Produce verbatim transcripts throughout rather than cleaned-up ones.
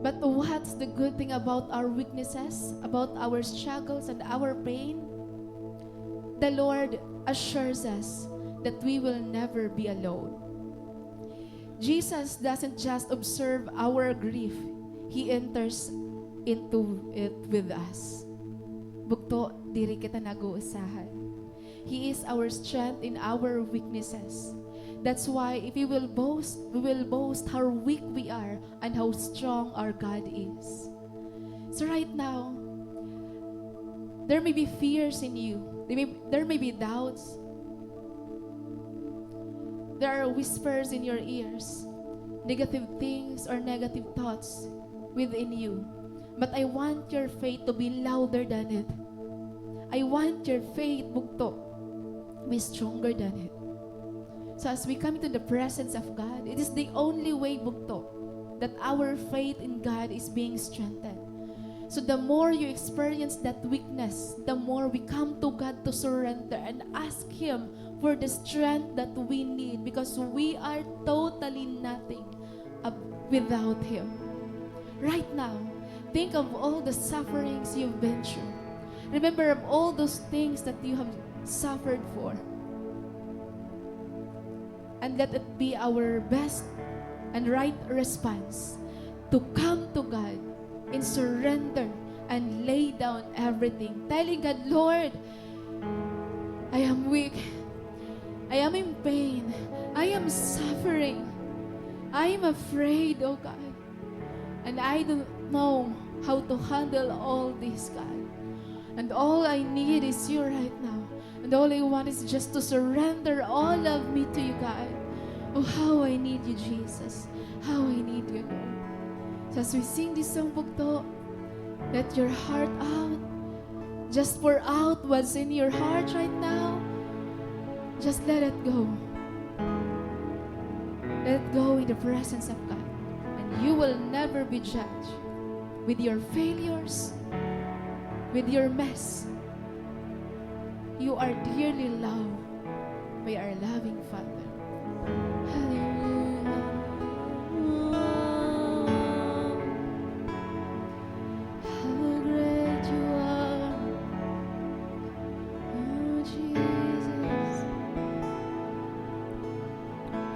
But what's the good thing about our weaknesses, about our struggles and our pain? The Lord assures us that we will never be alone. Jesus doesn't just observe our grief, He enters into it with us. Bugto, diri kita nag-uusahan. He is our strength in our weaknesses. That's why if we will boast, we will boast how weak we are and how strong our God is. So right now, there may be fears in you. There may, there may be doubts. There are whispers in your ears, negative things or negative thoughts within you. But I want your faith to be louder than it. I want your faith, bugto, be stronger than it. So as we come into the presence of God, it is the only way, bugto, that our faith in God is being strengthened. So the more you experience that weakness, the more we come to God to surrender and ask Him for the strength that we need, because we are totally nothing ab-, without Him. Right now, think of all the sufferings you've been through. Remember of all those things that you have suffered for. And let it be our best and right response to come to God in surrender and lay down everything, telling God, "Lord, I am weak. I am in pain. I am suffering. I am afraid, oh God. And I don't know how to handle all this, God. And all I need is you right now. And all I want is just to surrender all of me to you, God. Oh, how I need you, Jesus. How I need you, Lord." So as we sing this song, bugto, let your heart out. Just pour out what's in your heart right now. Just let it go. Let it go in the presence of God. And you will never be judged with your failures, with your mess. You are dearly loved by our loving Father. Hallelujah. How great you are, oh Jesus.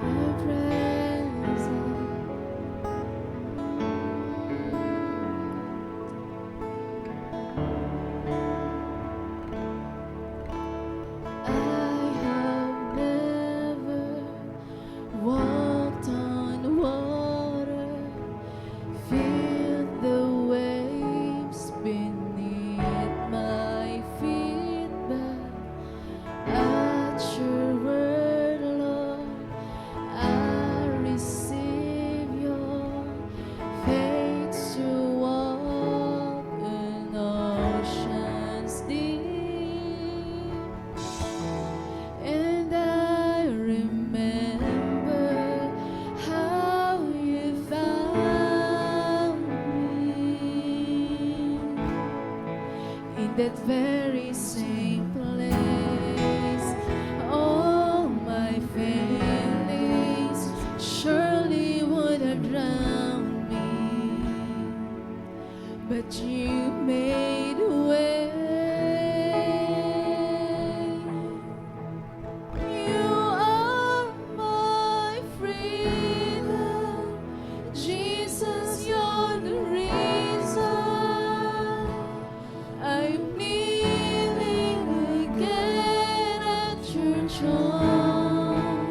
Your presence. I have never walked on water, feel the waves beneath my feet, but at your word, Lord, I receive your faith to walk in oceans deep. And I remember how you found me. In that very same place, all my feelings surely would have drowned me, but you made a way. You are my freedom, Jesus, you're the reason I'm kneeling again at your throne.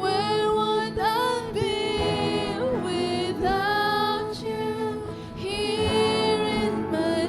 Where would I be without you here in my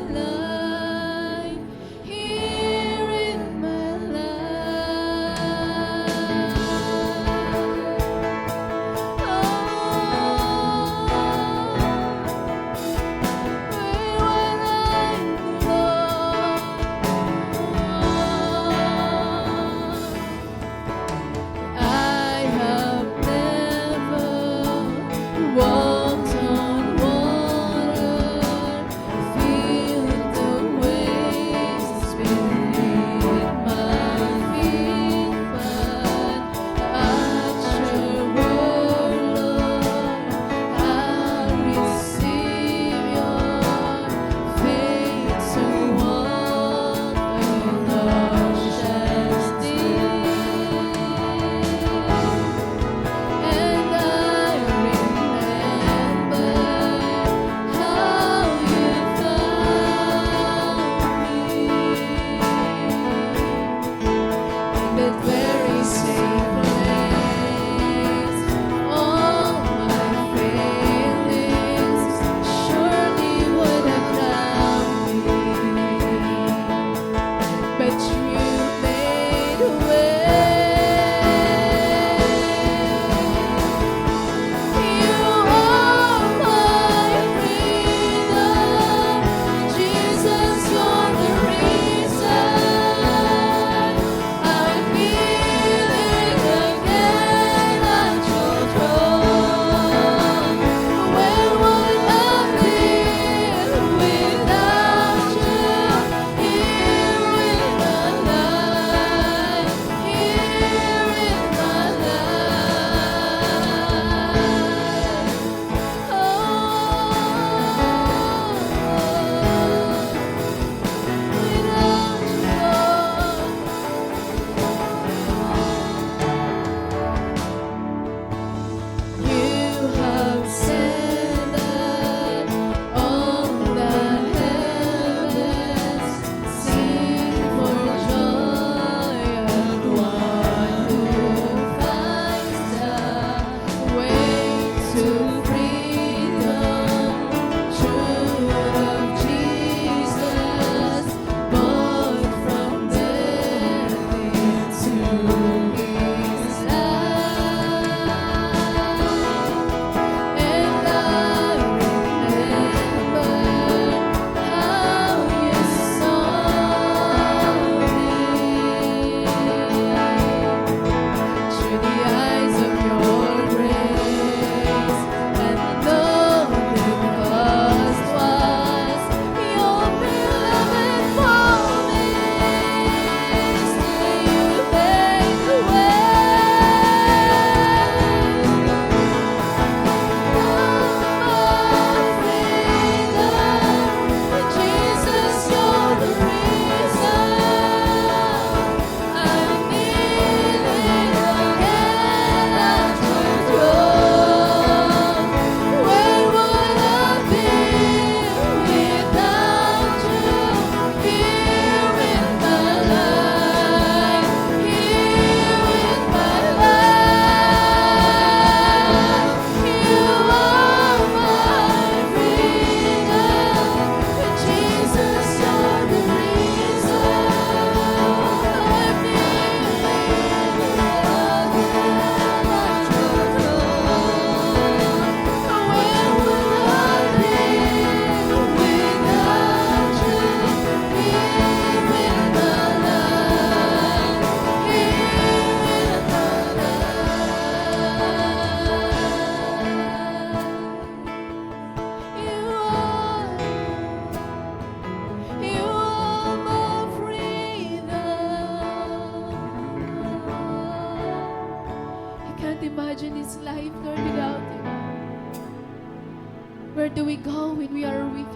Where do we go when we are weak?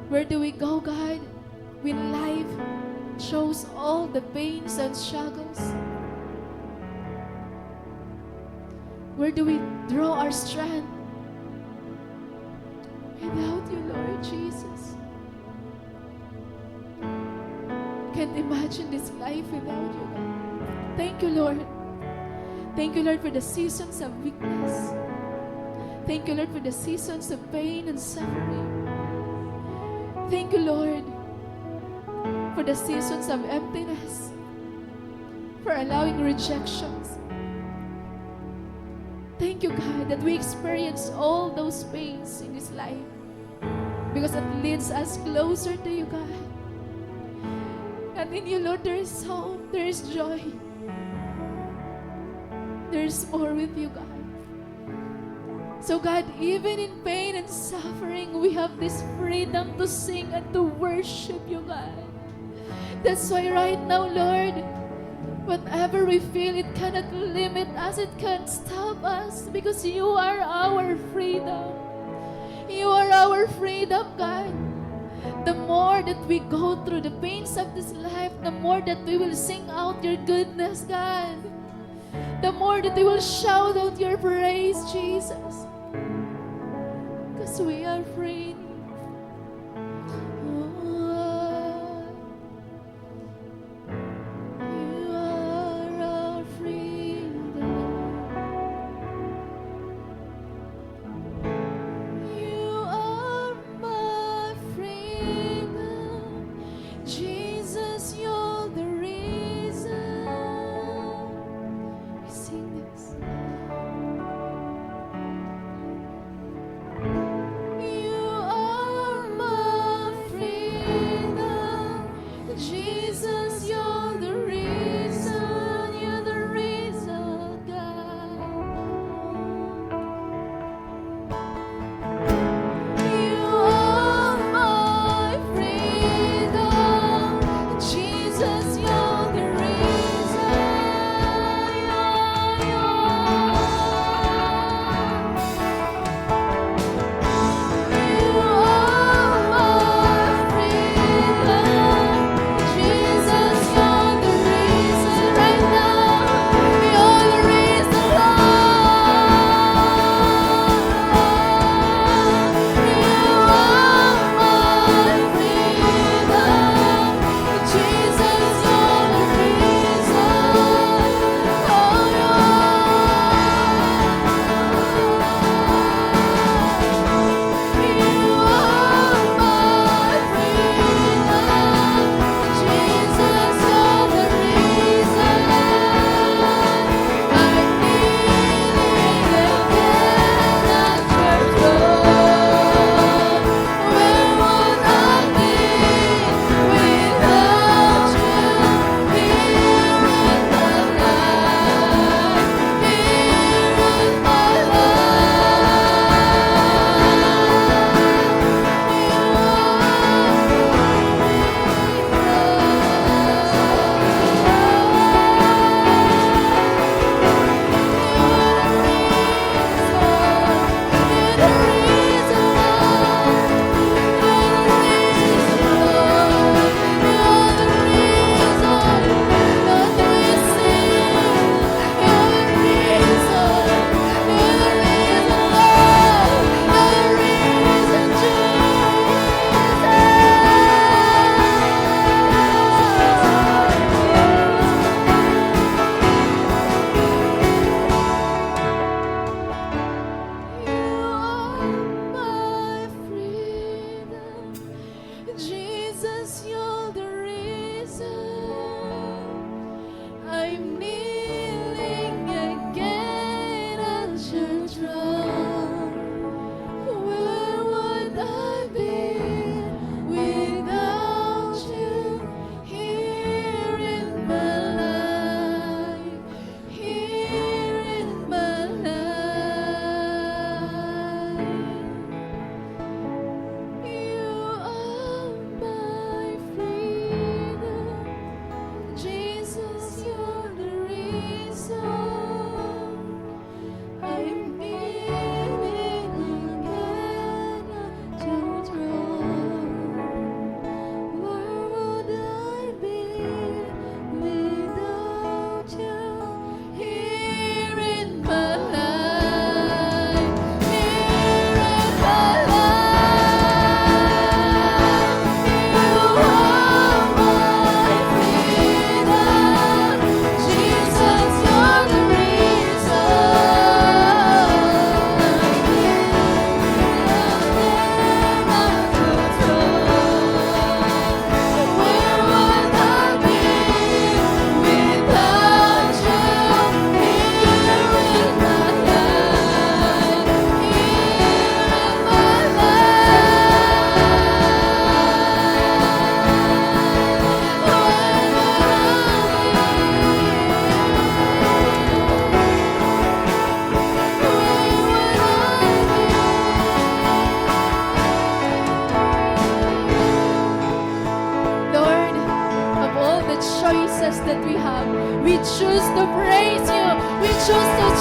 Where do we go, God, when life shows all the pains and struggles? Where do we draw our strength without you, Lord Jesus? Can't imagine this life without you, God. Thank you, Lord. Thank you, Lord, for the seasons of weakness. Thank you, Lord, for the seasons of pain and suffering. Thank you, Lord, for the seasons of emptiness, for allowing rejections. Thank you, God, that we experience all those pains in this life, because it leads us closer to you, God. And in you, Lord, there is hope, there is joy. There is more with you, God. So, God, even in pain and suffering, we have this freedom to sing and to worship you, God. That's why right now, Lord, whatever we feel, it cannot limit us, it can't stop us, because you are our freedom. You are our freedom, God. The more that we go through the pains of this life, the more that we will sing out your goodness, God. The more that we will shout out your praise, Jesus. 'Cause we are free. Oh, you are our freedom. You are my freedom. Jesus, you're the reason. We sing this. You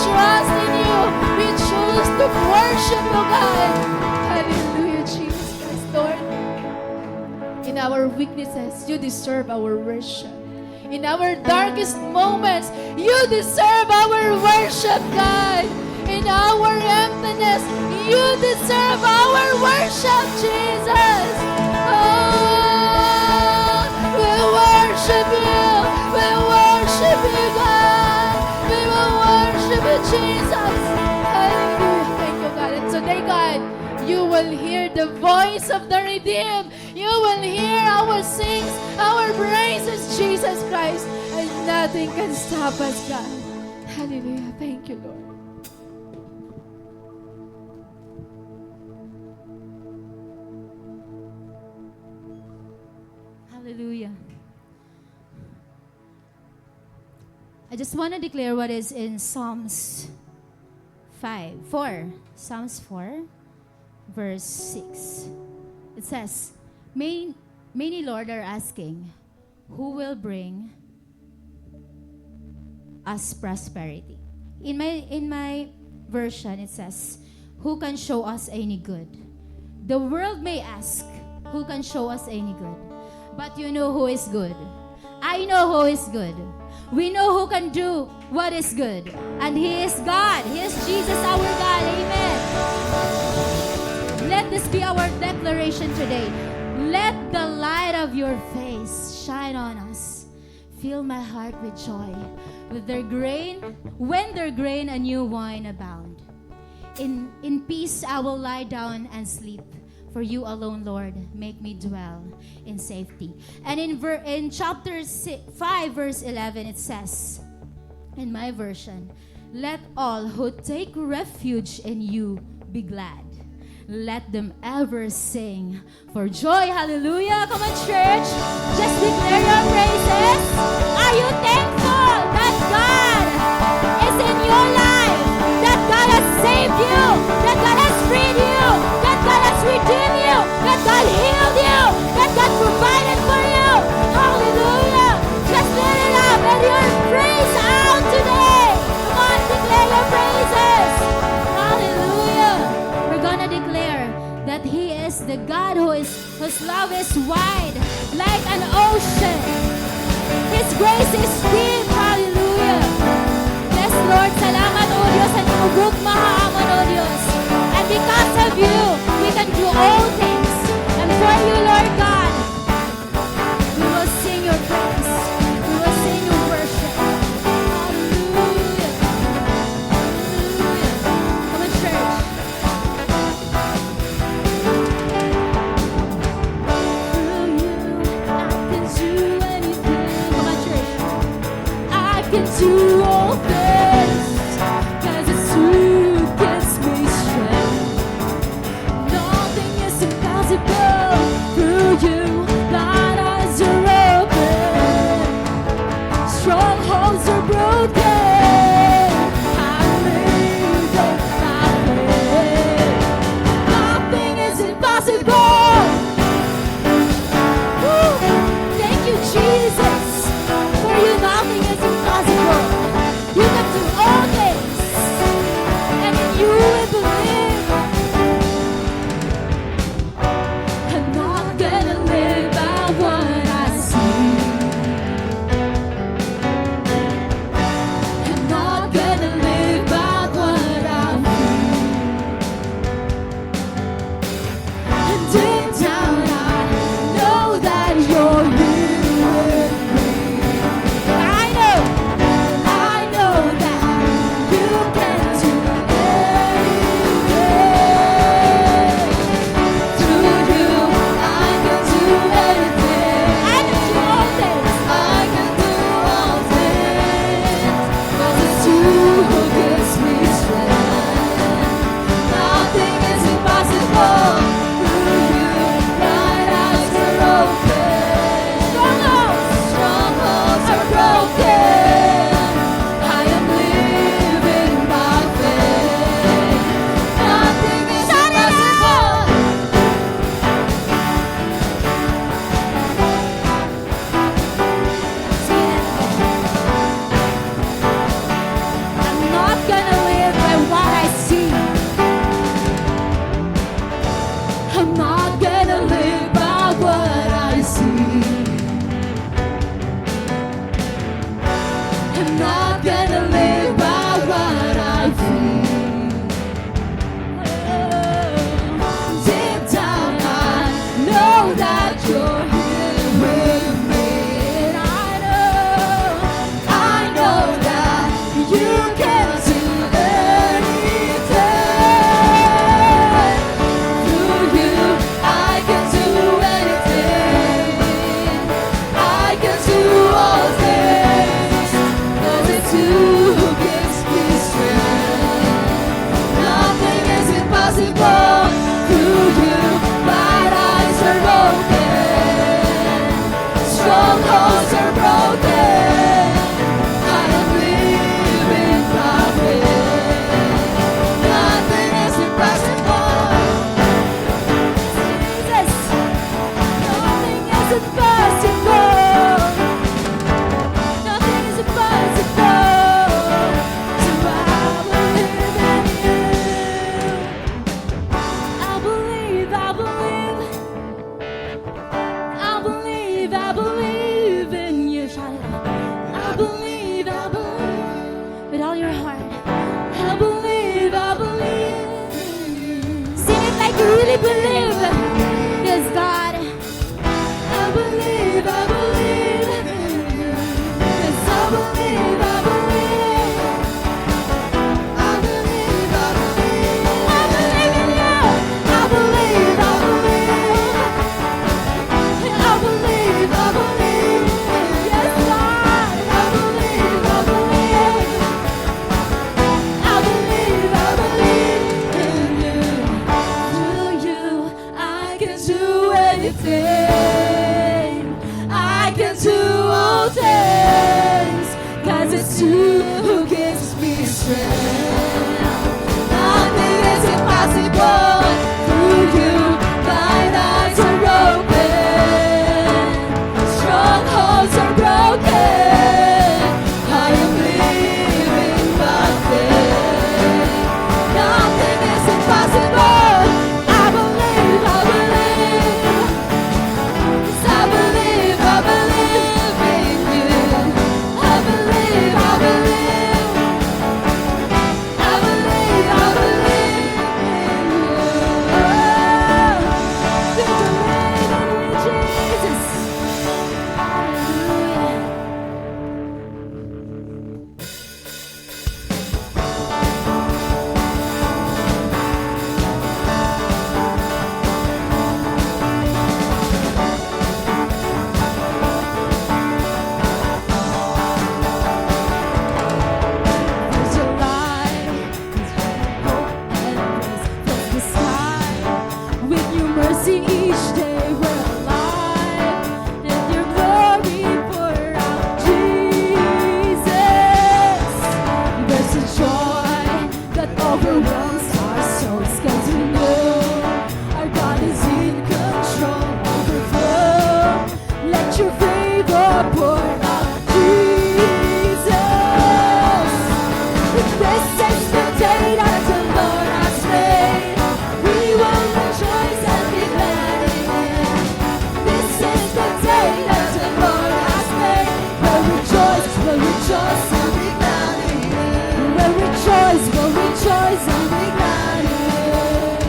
trust in you. We choose to worship you, God. Hallelujah, Jesus Christ, Lord. In our weaknesses, you deserve our worship. In our darkest moments, you deserve our worship, God. In our emptiness, you deserve our worship, Jesus. Oh, we worship you. We worship you, God. We will worship you, Jesus. Hallelujah. Thank you, God. And today, God, you will hear the voice of the redeemed. You will hear our sings, our praises, Jesus Christ, and nothing can stop us, God. Hallelujah. Thank you, Lord. Hallelujah. I just want to declare what is in Psalms five, four. Psalms four, verse six. It says, "Many, many, Lord, are asking, 'Who will bring us prosperity?'" In my, in my version, it says, "Who can show us any good?" The world may ask, "Who can show us any good?" But you know who is good. I know who is good. We know who can do what is good. And He is God. He is Jesus, our God. Amen. Let this be our declaration today. Let the light of your face shine on us. Fill my heart with joy, with their grain, when their grain and new wine abound. In, in peace I will lie down and sleep, for you alone, Lord, make me dwell in safety. And in ver-, in chapter si-, five, verse eleven, it says, in my version, "Let all who take refuge in you be glad. Let them ever sing for joy." Hallelujah. Come on, church. Just declare your praises. Are you thankful that God is in your life? That God has saved you? That God has freed you? That God has redeemed you? That God healed you? That God provided for you? Hallelujah. Just let it out. Let your praise out today. Come on, declare your praises. Hallelujah. We're gonna declare that He is the God who is, whose love is wide like an ocean. His grace is deep. Hallelujah. Yes, Lord. Salamat, O Dios, an imo gugma ha amon, O Dios. And because of you, we can do all things. And for you, Lord God, we will sing your praise. We will sing your worship. Hallelujah. Hallelujah. Come on, church. Through you, I can do anything. Come on, church. I can do all things, 'cause it's you who gives me strength. I'm not gonna live by what I see. I'm not gonna live by what I feel. Deep down, I know that you're here with me. And I know, I know that you can do anything. Through you, I can do anything. I can do all things, 'cause it's you who gives me strength. Nothing is impossible through you. Blind eyes are open, strongholds are broken. I am living by faith. Nothing is impossible. Jesus, nothing is impossible. Nothing is impossible. So I believe in you. I believe, I believe. I believe, I believe in you. Shout it out. I believe, I believe. With all your heart. I believe, I believe. Sing it like you really believe. Yes, God. I believe, I believe. Yes, I believe, I believe. I believe, I believe. I believe in you. I believe, I believe. I believe, I believe. Yes, God. I believe, I believe. I believe, I believe in you. Through you, I can do anything. I can do all things. 'Cause it's you who gives me strength. Nothing is impossible through you. Blind eyes are open. Strongholds are broken. I am living by faith. Nothing is impossible. I believe, I believe. 'Cause I believe, I believe in you. I believe, I believe. I believe, I believe in you. Oh, you believe in me, Jesus. Hallelujah. There's a light, there's hope and grace fills the sky. With your mercy each day we're alive, and your glory pour out, Jesus. There's a joy that overwhelms our souls, 'cause we know our God is in control. Overflow, let your favor pour out, Jesus. This is the day that the Lord has made. We will rejoice and be glad in it. This is the day that the Lord has made. We'll rejoice, we'll rejoice and be glad in it. We'll rejoice, we'll rejoice and be glad in it.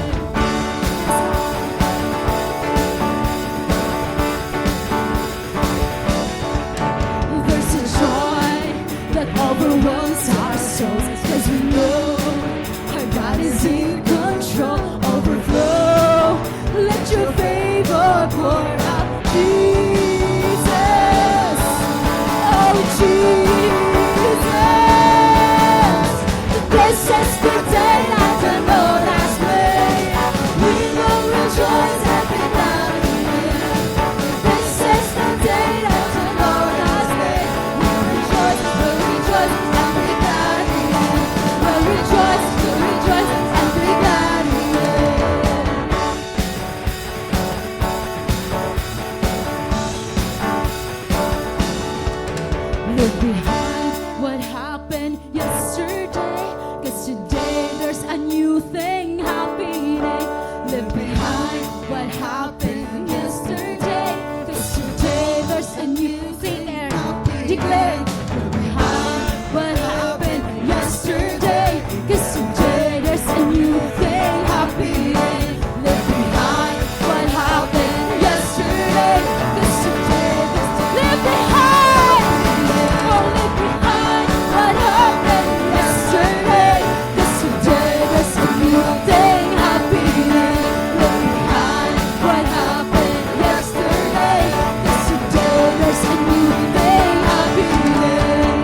There's a joy that overwhelms our souls, 'cause we know our God is in control. Overflow, let your favor pour out, Jesus. Oh, Jesus. This is the day that the Lord has made. We will rejoice and be glad in it. This is the day that the Lord has made. We'll rejoice, we'll rejoice and be glad in it. We'll rejoice, we'll rejoice and be glad in it. what happened yesterday, 'cause today there's a new thing happening. Declare, leave behind what happened yesterday, 'cause today there's a new thing happening. Leave behind what happened yesterday, 'cause today there's, leave behind, oh, leave behind what happened yesterday. 'Cause today there's a new thing happening. Leave behind what happened yesterday. 'Cause today there's a new thing happening.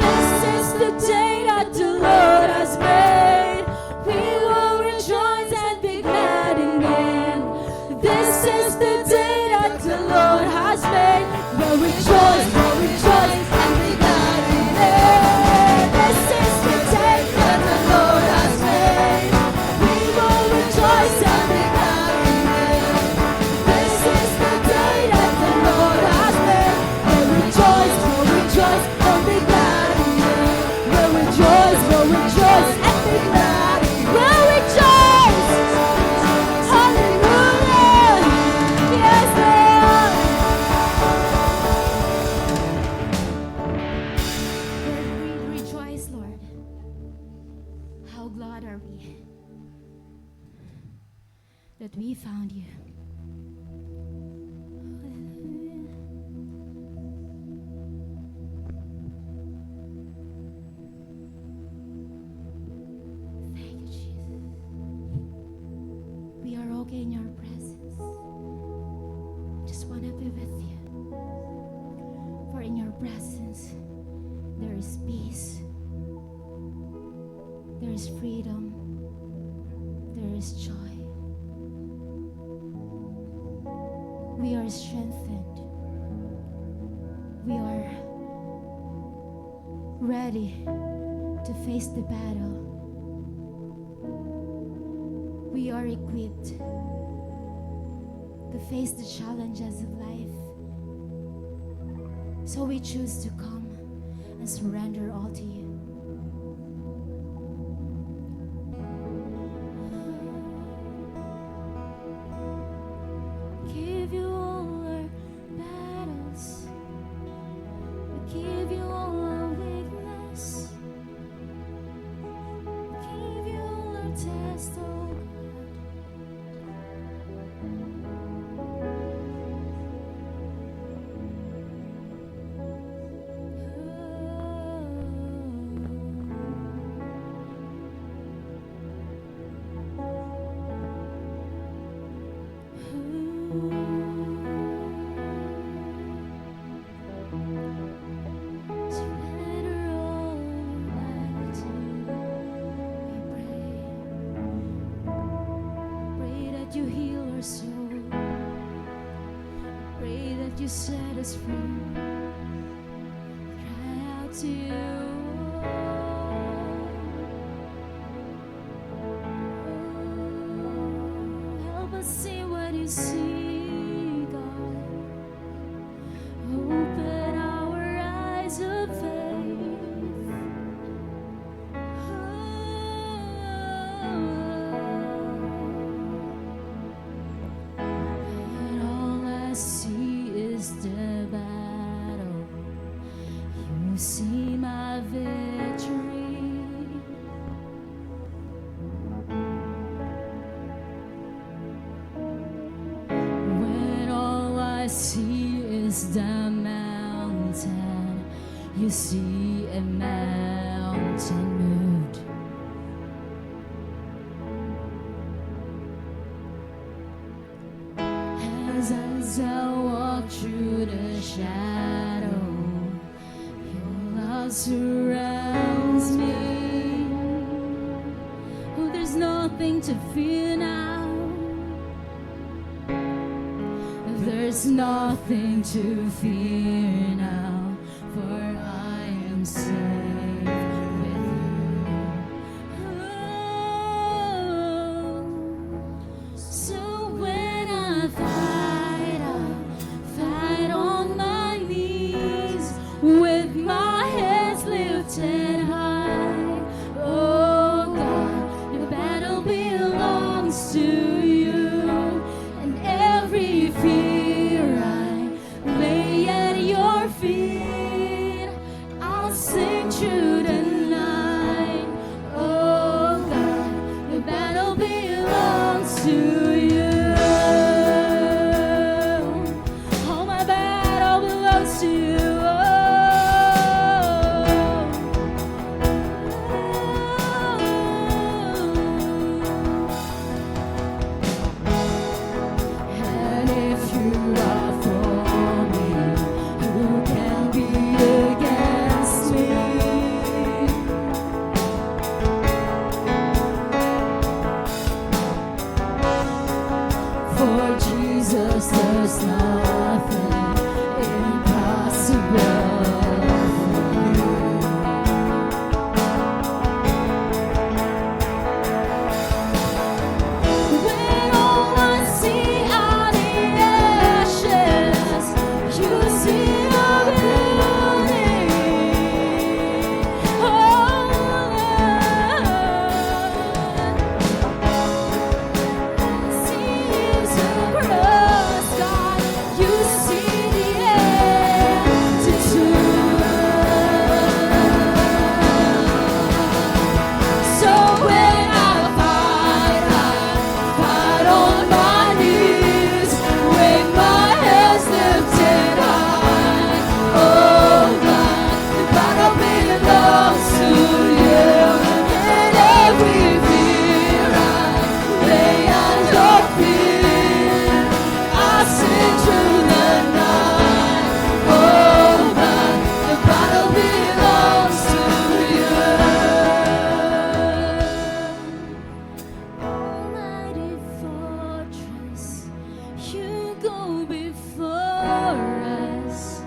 This is the day that the Lord has made. We will rejoice and be glad in it. This is the day that the Lord has made. We'll rejoice, we'll rejoice and be glad in it. This is the day that the Lord has made. We will rejoice and be glad in it. This is the day that the Lord has made. We'll rejoice, we'll rejoice and be glad in it. We'll rejoice, we'll rejoice and be glad. We'll rejoice. Hallelujah. Yes, Lord. Lord, we rejoice, Lord. How glad are we that we found you. Hallelujah. Thank you, Jesus. We are okay in your presence. Just wanna be with you. For in your presence, there is peace. There is freedom. There is joy. We are strengthened. We are ready to face the battle. We are equipped to face the challenges of life. So we choose to come and surrender all to you. Give you all our battles. We give you all our weakness. We give you all our test, oh God. Surrender all life to you, we pray. Pray that you heal our soul. Pray that you set us free. Cry out to you. Oh, help us see what you see, God. Open our eyes of faith. But all I see is the battle. You see my victory. When all I see is the mountain, you see a mountain moved. As, as I walk through the shadow, your love surrounds me. Oh, there's nothing to fear now. There's nothing to fear now, for I am safe with you. Oh, so when I fight, I fight on my knees with my heads lifted high. Oh God, the battle belongs to you, and For Jesus, there's nothing impossible for you. When all I see are the ashes, you see the beauty. Oh, Lord. Almighty fortress, you go before us.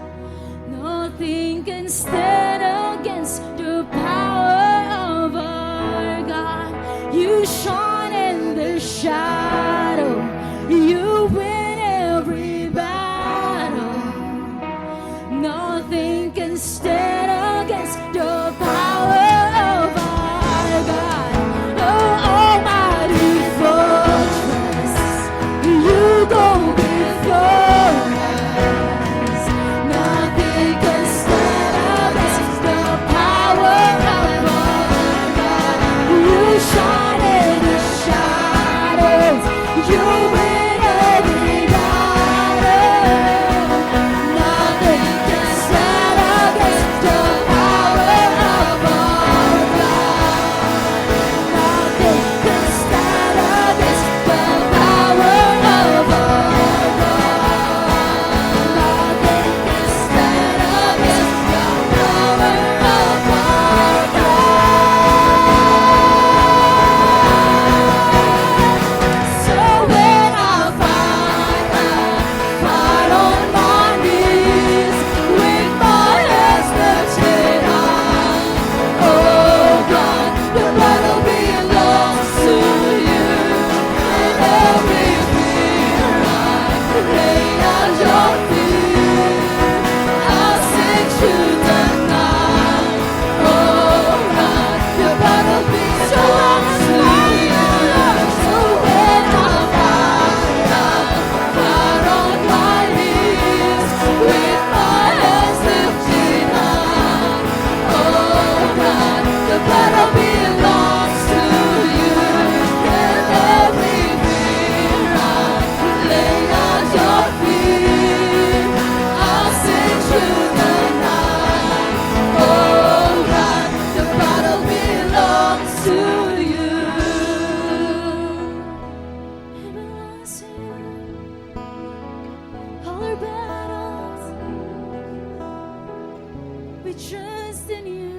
Nothing can stand against the power of our God. You shine in the shadow. You win every battle. Nothing can stand against the power of our God. Oh, almighty fortress, you go before us. Nothing can stand against the power of our God. You shine in the shadows. You win every battle. Nothing can stand against the power of our God. Nothing can stand against the power of our God. Nothing can stand against the power of our God. So when I fight, I fight on my knees with my hands lifted high. Oh God, the battle belongs to you. And every fear I lay at your feet. I'll sing to the night. Oh God, the battle belongs to you. So when I fight, I fight on my knees with my hands lifted high. Oh God, the battle belongs to you. And every fear I lay at your feet. I'll sing to the night. Oh God, the battle belongs to you. It belongs to you. All our battles, we trust in you.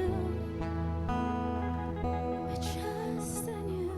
We trust in you.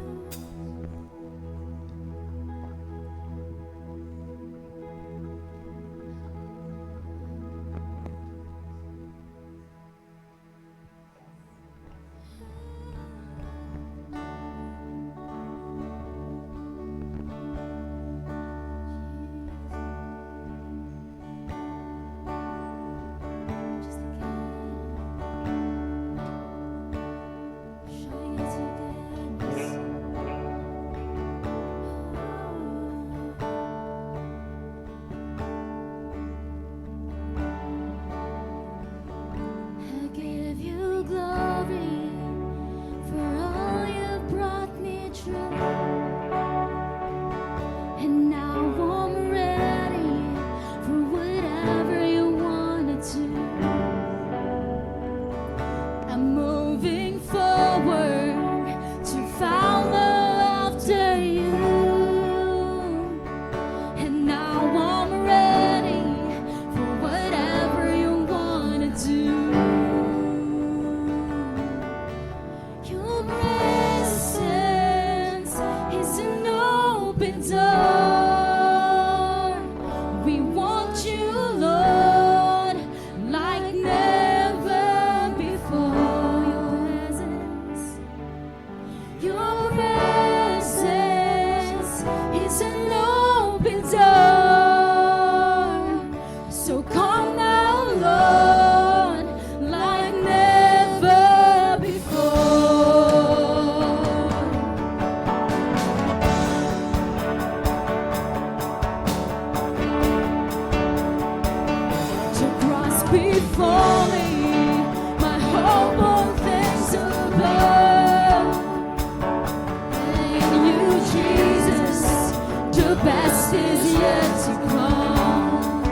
Best is yet to come.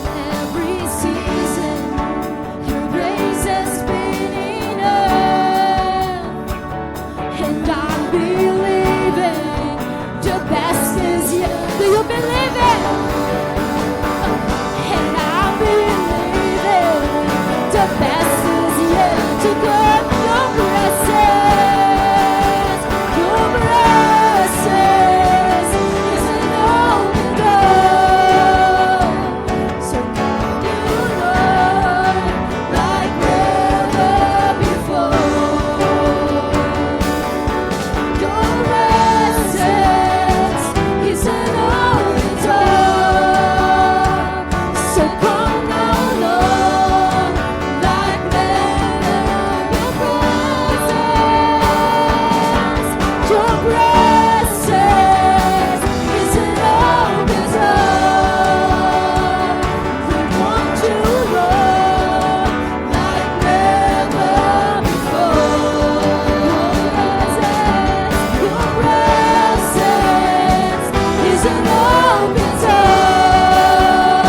Every season, your grace has been enough. And I'm believing the best is yet. Do you believe it? And I'm believing the best is yet to come. Your presence, your presence is an open door. So come, you Lord, like never before. Your presence is an open door. So come now, Lord, like never before. Your presence, your presence is an open door. We want you, Lord, like never before. Your presence, your presence is an open door.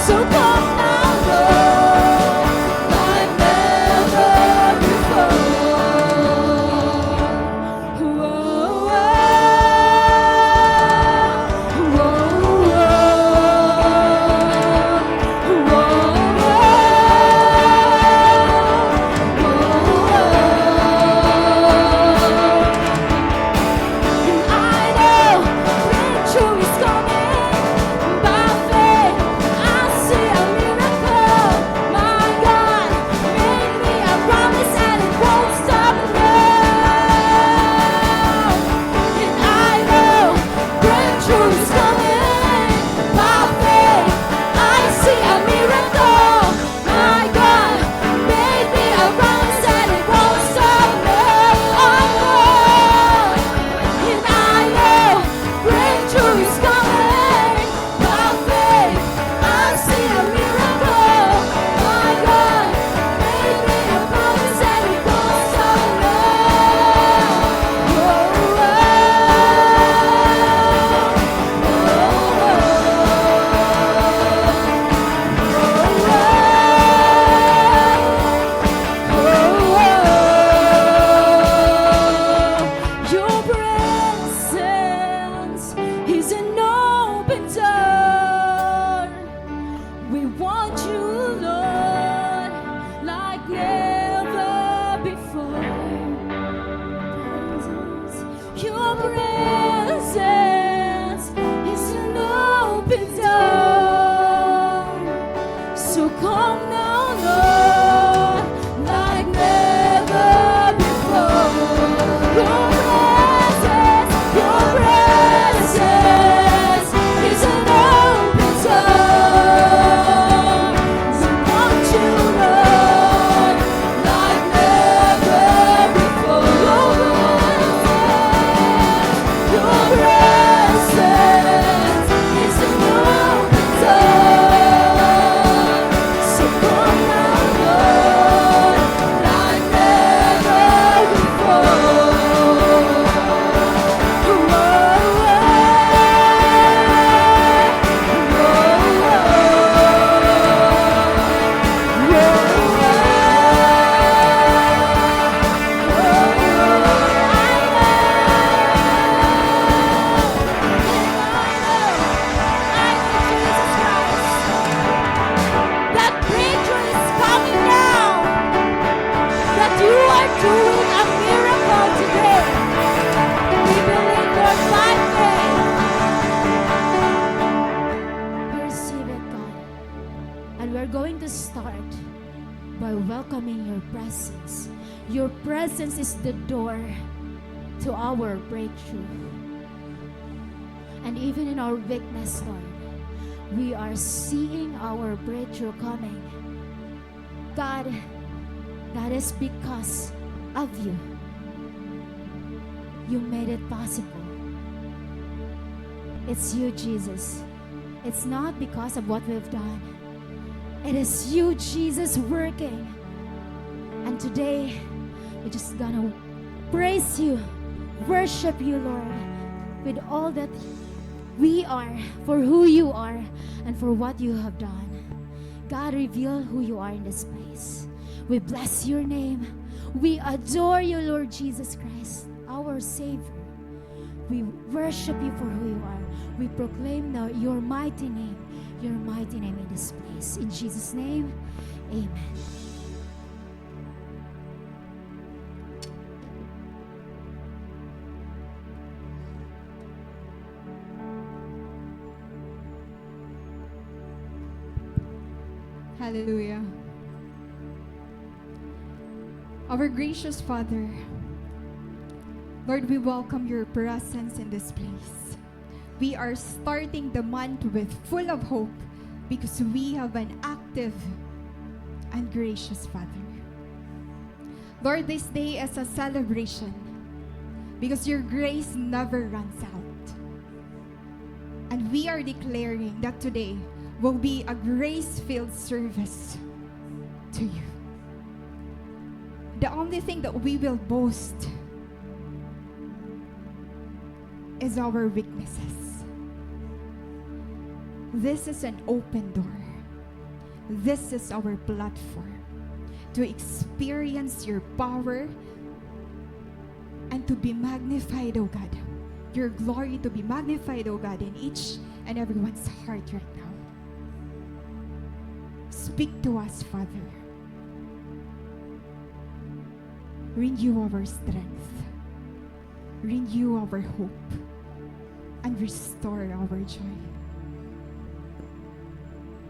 So come now, Lord, like never before. Whoa, whoa, whoa, whoa, whoa, whoa, whoa. And I know breakthrough is coming. By faith, I see a miracle. My God made me a promise and it won't stop now. And I know breakthrough is coming. By faith, I see a miracle. My God made me a promise and it won't stop now. Oh, Lord. And I know breakthrough is coming. By faith, I see a miracle. My God made me a promise and it won't stop now. Oh, oh, oh, oh, oh, oh, oh. Your presence is an open door. We want you, Lord, like never before. Your presence is an open door. So come now, Lord, like never before. Your presence, your presence is an open door. We want you, Lord, like never before. Your presence, your presence is an open door. So come now, Lord, like never before. That breakthrough is coming now. That you are doing a miracle today. We believe, Lord, by faith. We receive it, God. And we're going to start by welcoming your presence. Your presence is the door to our breakthrough. And even in our weakness, Lord, we are seeing our breakthrough coming. God, that is because of you. You made it possible. It's you, Jesus. It's not because of what we've done. It is you, Jesus, working. And today, we're just gonna praise you, worship you, Lord. with all that we are, for who you are, and for what you have done. God, reveal who you are in this place. We bless your name. We adore you, Lord Jesus Christ, our Savior. We worship you for who you are. We proclaim now your mighty name, your mighty name in this place. In Jesus' name, amen. Hallelujah. Our gracious Father, Lord, we welcome your presence in this place. We are starting the month with full of hope because we have an active and gracious Father. Lord, this day is a celebration because your grace never runs out. And we are declaring that today will be a grace-filled service to you. The only thing that we will boast is our weaknesses. This is an open door. This is our platform to experience your power and to be magnified, O God. Your glory to be magnified, O God, in each and everyone's heart right now. Speak to us, Father. Renew our strength. Renew our hope. And restore our joy.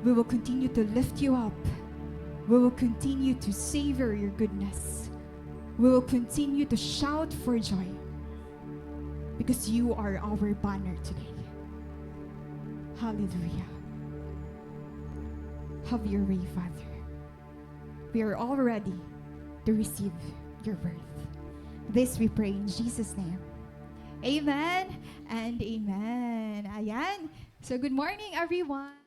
We will continue to lift you up. We will continue to savor your goodness. We will continue to shout for joy because you are our banner today. Hallelujah. Have your way, Father. We are all ready to receive your word. This we pray in Jesus' name. Amen and amen. Ayan. So, good morning, everyone.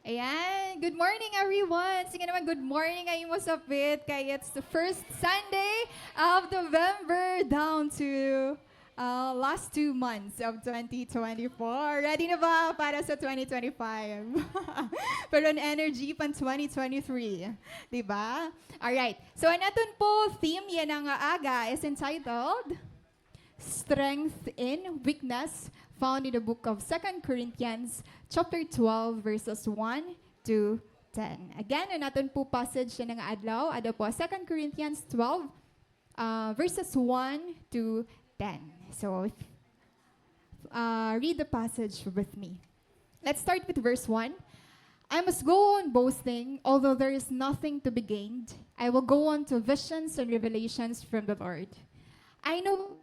Ayan. Good morning, everyone. Sige naman, good morning nga imo sapit kay it's the first Sunday of November down to, uh, last two months of twenty twenty-four. Ready na ba para sa twenty twenty-five? Pero an energy pan twenty twenty-three, di ba? Alright. So, an aton po theme yana nga aga is entitled Strength in Weakness, found in the book of Second Corinthians chapter twelve, verses one to ten. Again, an aton po passage yana nga adlaw, ada po Second Corinthians twelve, uh, verses one to ten. So, uh, read the passage with me. Let's start with verse one. "I must go on boasting, although there is nothing to be gained. I will go on to visions and revelations from the Lord. I know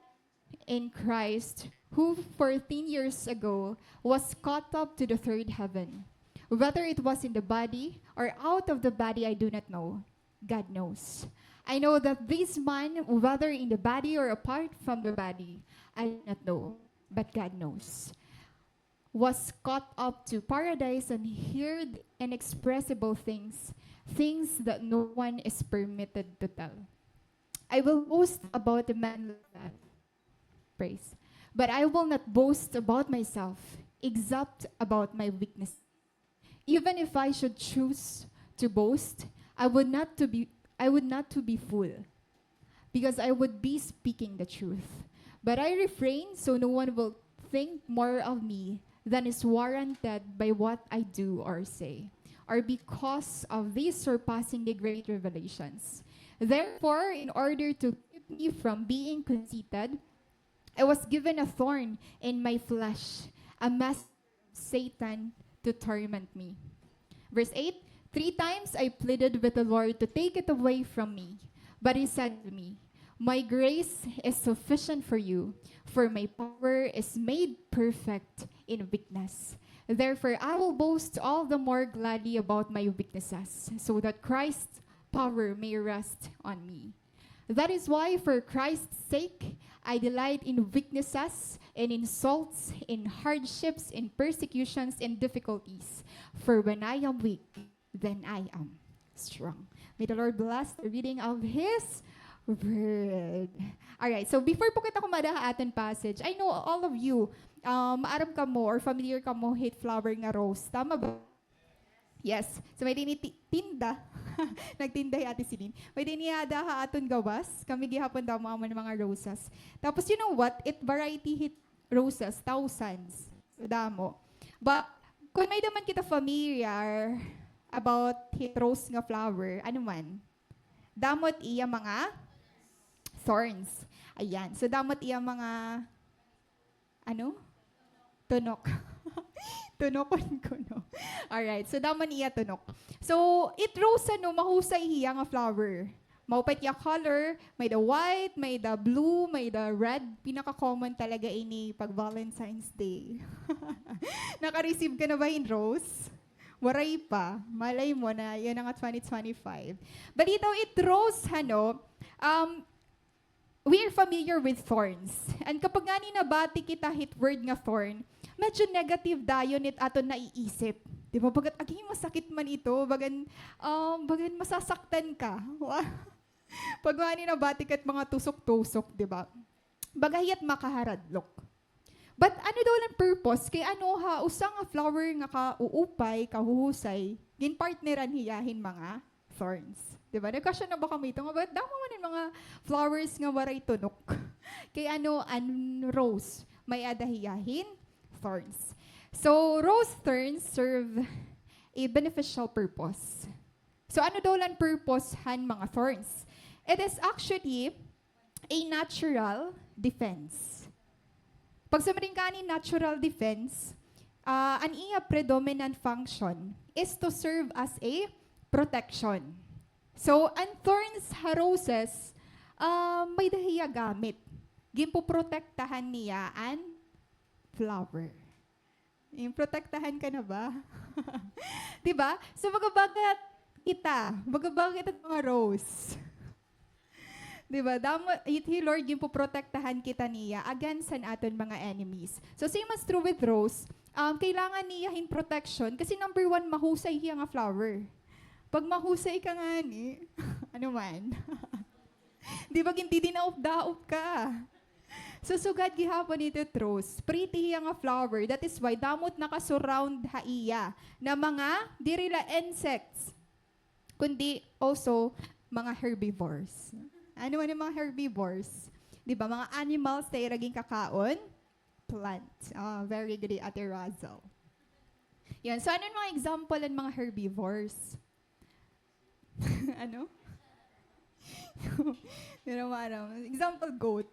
in Christ, who fourteen years ago was caught up to the third heaven. Whether it was in the body or out of the body, I do not know. God knows. I know that this man, whether in the body or apart from the body, I do not know, but God knows, was caught up to paradise and heard inexpressible things, things that no one is permitted to tell. I will boast about a man like that." Praise. "But I will not boast about myself, except about my weakness. Even if I should choose to boast, I would not to be, I would not to be fool, because I would be speaking the truth. But I refrain so no one will think more of me than is warranted by what I do or say, or because of these surpassingly great revelations. Therefore, in order to keep me from being conceited, I was given a thorn in my flesh, a messenger of Satan to torment me." Verse eight, "Three times I pleaded with the Lord to take it away from me, but he said to me, "My grace is sufficient for you, for my power is made perfect in weakness. Therefore, I will boast all the more gladly about my weaknesses, so that Christ's power may rest on me. That is why, for Christ's sake, I delight in weaknesses, in insults, in hardships, in persecutions, in difficulties. For when I am weak, then I am strong." May the Lord bless the reading of His Word. Alright, so before po kita kumada ha aton passage, I know all of you, um, maaram kamo or familiar kamo hit flower nga rose. Tama ba? Yes. So, may dinhi ti-, tinda. Nagtinda hi Ate Celine. May dinhi ada ha aton gawas. Kami gihapon damo amo nga mga rosas. Tapos, you know what? It variety hit rosas, thousands. Damo. But, kung may-ada man kita familiar about hit rose nga flower, ano man? Damo it iya mga thorns. Ayan. So, damo it iya mga, ano? Tunok. Tunokon ko, no? Alright. So, damo it iya tunok. So, it rose, ano, mahusay hiya nga flower. Maupay it iya color, may-ada white, may-ada blue, may-ada red. Pinaka-common talaga ini pag Valentine's Day. Naka-receive ka na ba hin rose? Waray pa. Malay mo na, yana nga twenty twenty-five. Balitaw, it rose, hano, um, we are familiar with thorns. And kapag ngani nabati kita hit word nga thorn, medyo negative dayon it aton naiisip. Di ba? Bagat, "Agi, masakit man ito." Bagan, um, bagan masasaktan ka. Pag ngani nabati ka hit mga tusok-tusok, di ba? Baga hiya't makaharadlok. But ano daw la an purpose? Kay ano ha, usa nga flower nga kauupay, kahuhusay, ginpartneran hiya hin mga thorns. Di ba? Nag-question na ba kamo hito nga, bagat damo man an mga flowers nga waray tunok? Kay ano an rose, may-ada hiya hin thorns. So, rose thorns serve a beneficial purpose. So, ano daw la an purpose han mga thorns? It is actually a natural defense. Pag sumringkani natural defense, ah, an iya predominant function is to serve as a protection. So, an thorns ha roses, ah, may-ada hiya gamit. Ginpoprotektahan niya an flower. Yung protektahan ka na ba? Di ba? So, baga-baga kita. Baga-baga kita mga rose. Di ba? Damo, it, hi Lord, ginpoprotektahan kita niya against han aton mga enemies. So, same as true with rose, um, kailangan niya hin protection kasi number one, mahusay hiya nga flower. Pag mahusay ka ngani, ano man? Di ba, gindidinaop-daop ka? So, sugad gihapon it rose, pretty hiya nga flower. That is why damo it naka-surround ha iya na mga, diri la insects, kundi also mga herbivores. Ano man an mga herbivores? Di ba, mga animals na ira ginkakaon? Plant. Ah, very good, Ate Razel. Yan. So, ano an mga example han mga herbivores? Ano? Pero maaram. Example, goat.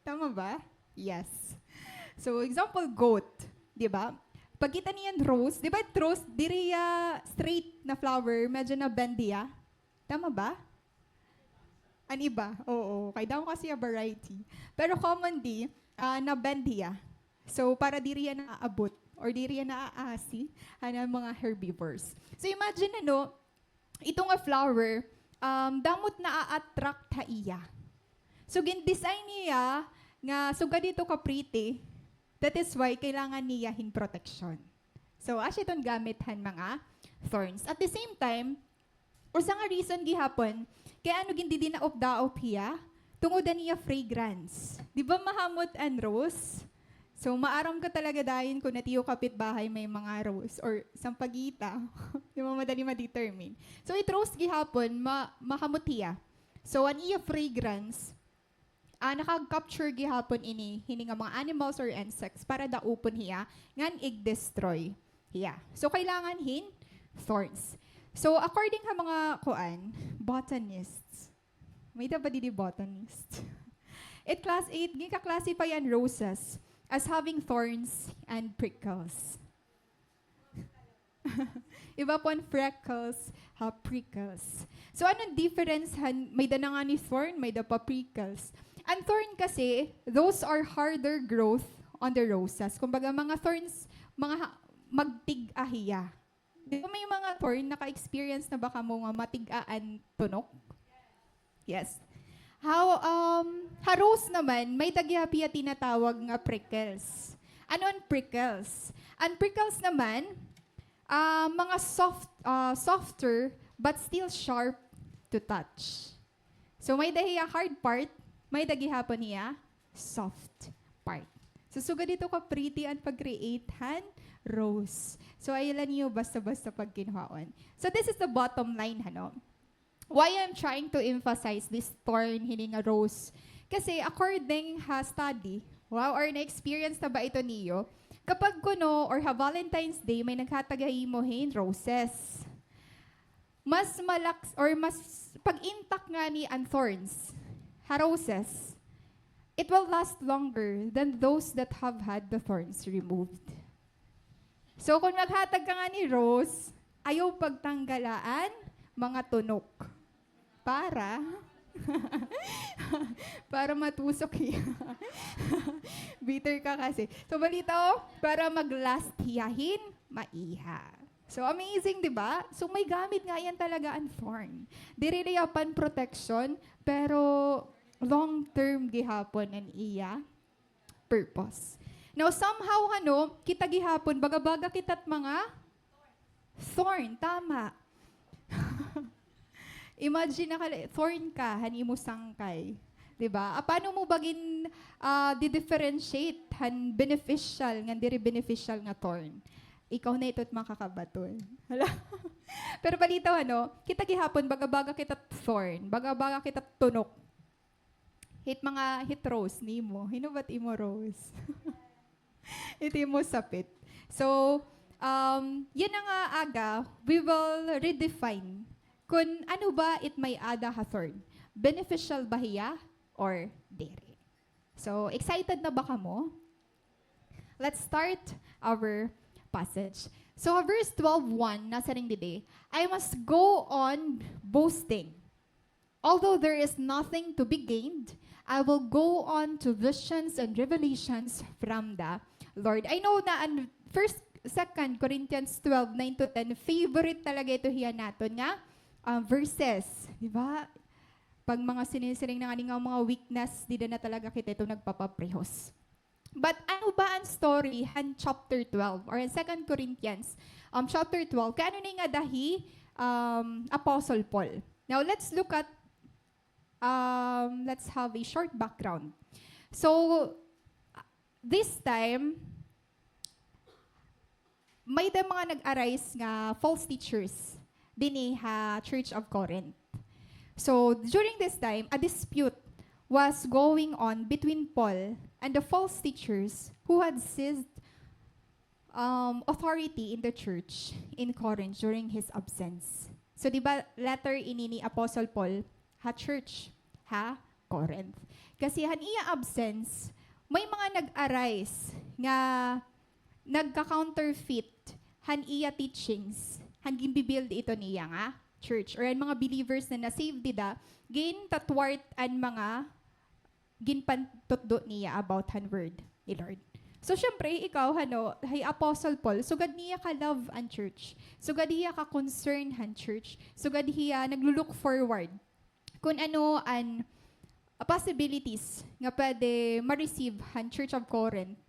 Tama ba? Yes. So, example, goat. Di ba? Pagkita niyan rose, di ba it rose, diri hiya straight na flower, medyo na-bend hiya. Tama ba? An iba, oo. Kay damo kasi hiya variety. Pero commonly, ah, na-bend hiya. So, para diri hiya naaabot or diri hiya naaasi han mga herbivores. So, imagine, ano, ito nga flower, um, damo it naa-attract ha iya. So, gin-design niya nga sugad ito ka-pretty, that is why kailangan niya hin protection. So, asya iton gamit han mga thorns. At the same time, usa nga reason gihapon kay ano gindidinaop-daop hiya, tungod han iya fragrance. Di ba mahamot an rose? So, maaram ka talaga dayon kun it iyo kapitbahay may mga rose or sampagita. Di ba madali ma-determine? So, it rose gihapon, ma-, mahamot hiya. So, an iya fragrance, ah, naka-capture gihapon ini, hini nga mga animals or insects para daupon hiya, ngan ig-destroy hiya. So, kailangan hin thorns. So, according ha mga, kuan, botanists, may-ada ba didi botanist? It class-, it ginka-classify an roses as having thorns and prickles. Iba po an freckles, ha, prickles. So, anong difference han, may-ada na ngani thorn, may-ada pa prickles? An thorn kasi, those are harder growth on the roses. Kumbaga, mga thorns, mga ha-, magtig-a hiya. Di ba may mga thorn, naka-experience na ba kamo nga matig-a an tunok? Yes. How, um, ha rose naman, may-ada gihap hiya tinatawag nga prickles. Ano an prickles? An prickles naman, ah, mga soft, ah, softer but still sharp to touch. So, may-ada hiya hard part, may-ada gihapon hiya soft part. So, sugad ito ka-pretty an pag-create han rose. So, ayaw la niyo basta-basta pagkinuhaon. So, this is the bottom line, hano? Why I'm trying to emphasize this thorn hini nga rose? Kasi according ha study, wow, or na-experience na ba ito niyo? Kapag kuno or ha Valentine's Day, may naghatag ha imo hin roses. Mas malaks-, or mas pag-intact ngani an thorns ha roses, it will last longer than those that have had the thorns removed. So, kung maghatag ka ngani rose, ayaw pagtanggala an mga tunok. Para? Para matusok hiya. Bitter ka kasi. So, balitaw, para mag-last hiya hin maiha. So, amazing, di ba? So, may gamit nga iyan talaga an thorn. Diri la iya pan-protection, pero long term gihapon an iya purpose. Now, somehow, hano, kita gihapon, baga-baga kita hit mga thorn, tama. Imagine na kala, thorn ka, han imo sangkay. Di ba? Ah, paano mo ba gin, ah, di-differentiate han beneficial ngan diri beneficial nga thorn? Ikaw na ito it makakabaton. Hala. Pero balitaw, hano, kita gihapon, baga-baga kita thorn, baga-baga kita tunok. Hit mga, hit rose nimo. Hin-o ba it imo rose? It imo sapit. So, um, yana nga aga, we will redefine kun ano ba it may-ada ha thorn. Beneficial ba hiya or diri? So, excited na ba kamo? Let's start our passage. So, verse twelve one, nasiring didi, "I must go on boasting. Although there is nothing to be gained, I will go on to visions and revelations from the Lord." I know na an First, Second Corinthians twelve, nine to ten, favorite talaga ito hiya naton nga, ah, verses. Di ba? Pag mga sinisiring na ngani nga mga weakness, dida na talaga kita ito nagpapaprehos. But ano ba an story han chapter twelve or han Second Corinthians, um, chapter twelve? Kay ano na nga dahi, um, Apostle Paul? Now, let's look at, um, let's have a short background. So, this time, may-ada mga nag-arise nga false teachers dinhi ha Church of Corinth. So, during this time, a dispute was going on between Paul and the false teachers who had seized, um, authority in the church in Corinth during his absence. So, di ba, letter ini ni Apostle Paul ha church ha Corinth. Kasi han iya absence, may mga nag-arise nga nagka-counterfeit han iya teachings, han ginbi-build ito niya nga church, or an mga believers na na-save dida, ginta-thwart an mga ginpantutdo niya about han word ni Lord. So, syempre, ikaw, hano, hi Apostle Paul, sugad niya ka-love an church, sugad hiya ka-concern han church, sugad hiya naglo-look forward kun ano an, ah, possibilities nga pwede ma-receive han Church of Corinth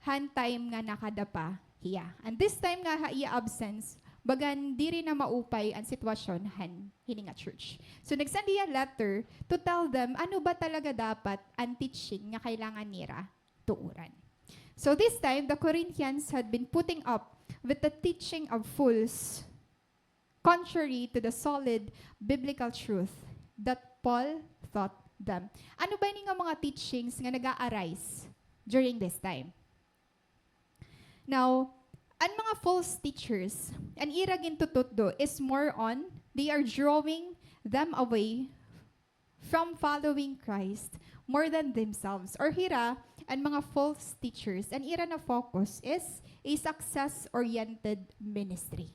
han time nga nakada pa hiya. And this time nga ha iya absence, bagan diri na maupay an sitwasyon han hini nga church. So, nag-send hiya letter to tell them ano ba talaga dapat an teaching nga kailangan nira tuoran. So, this time, the Corinthians had been putting up with the teaching of fools contrary to the solid biblical truth that Paul taught them. Ano ba ini nga mga teachings nga nag-a-arise during this time? Now, an mga false teachers, an ira gintututdo is more on, they are drawing them away from following Christ more than themselves. Or hira, an mga false teachers, an ira na focus is a success-oriented ministry.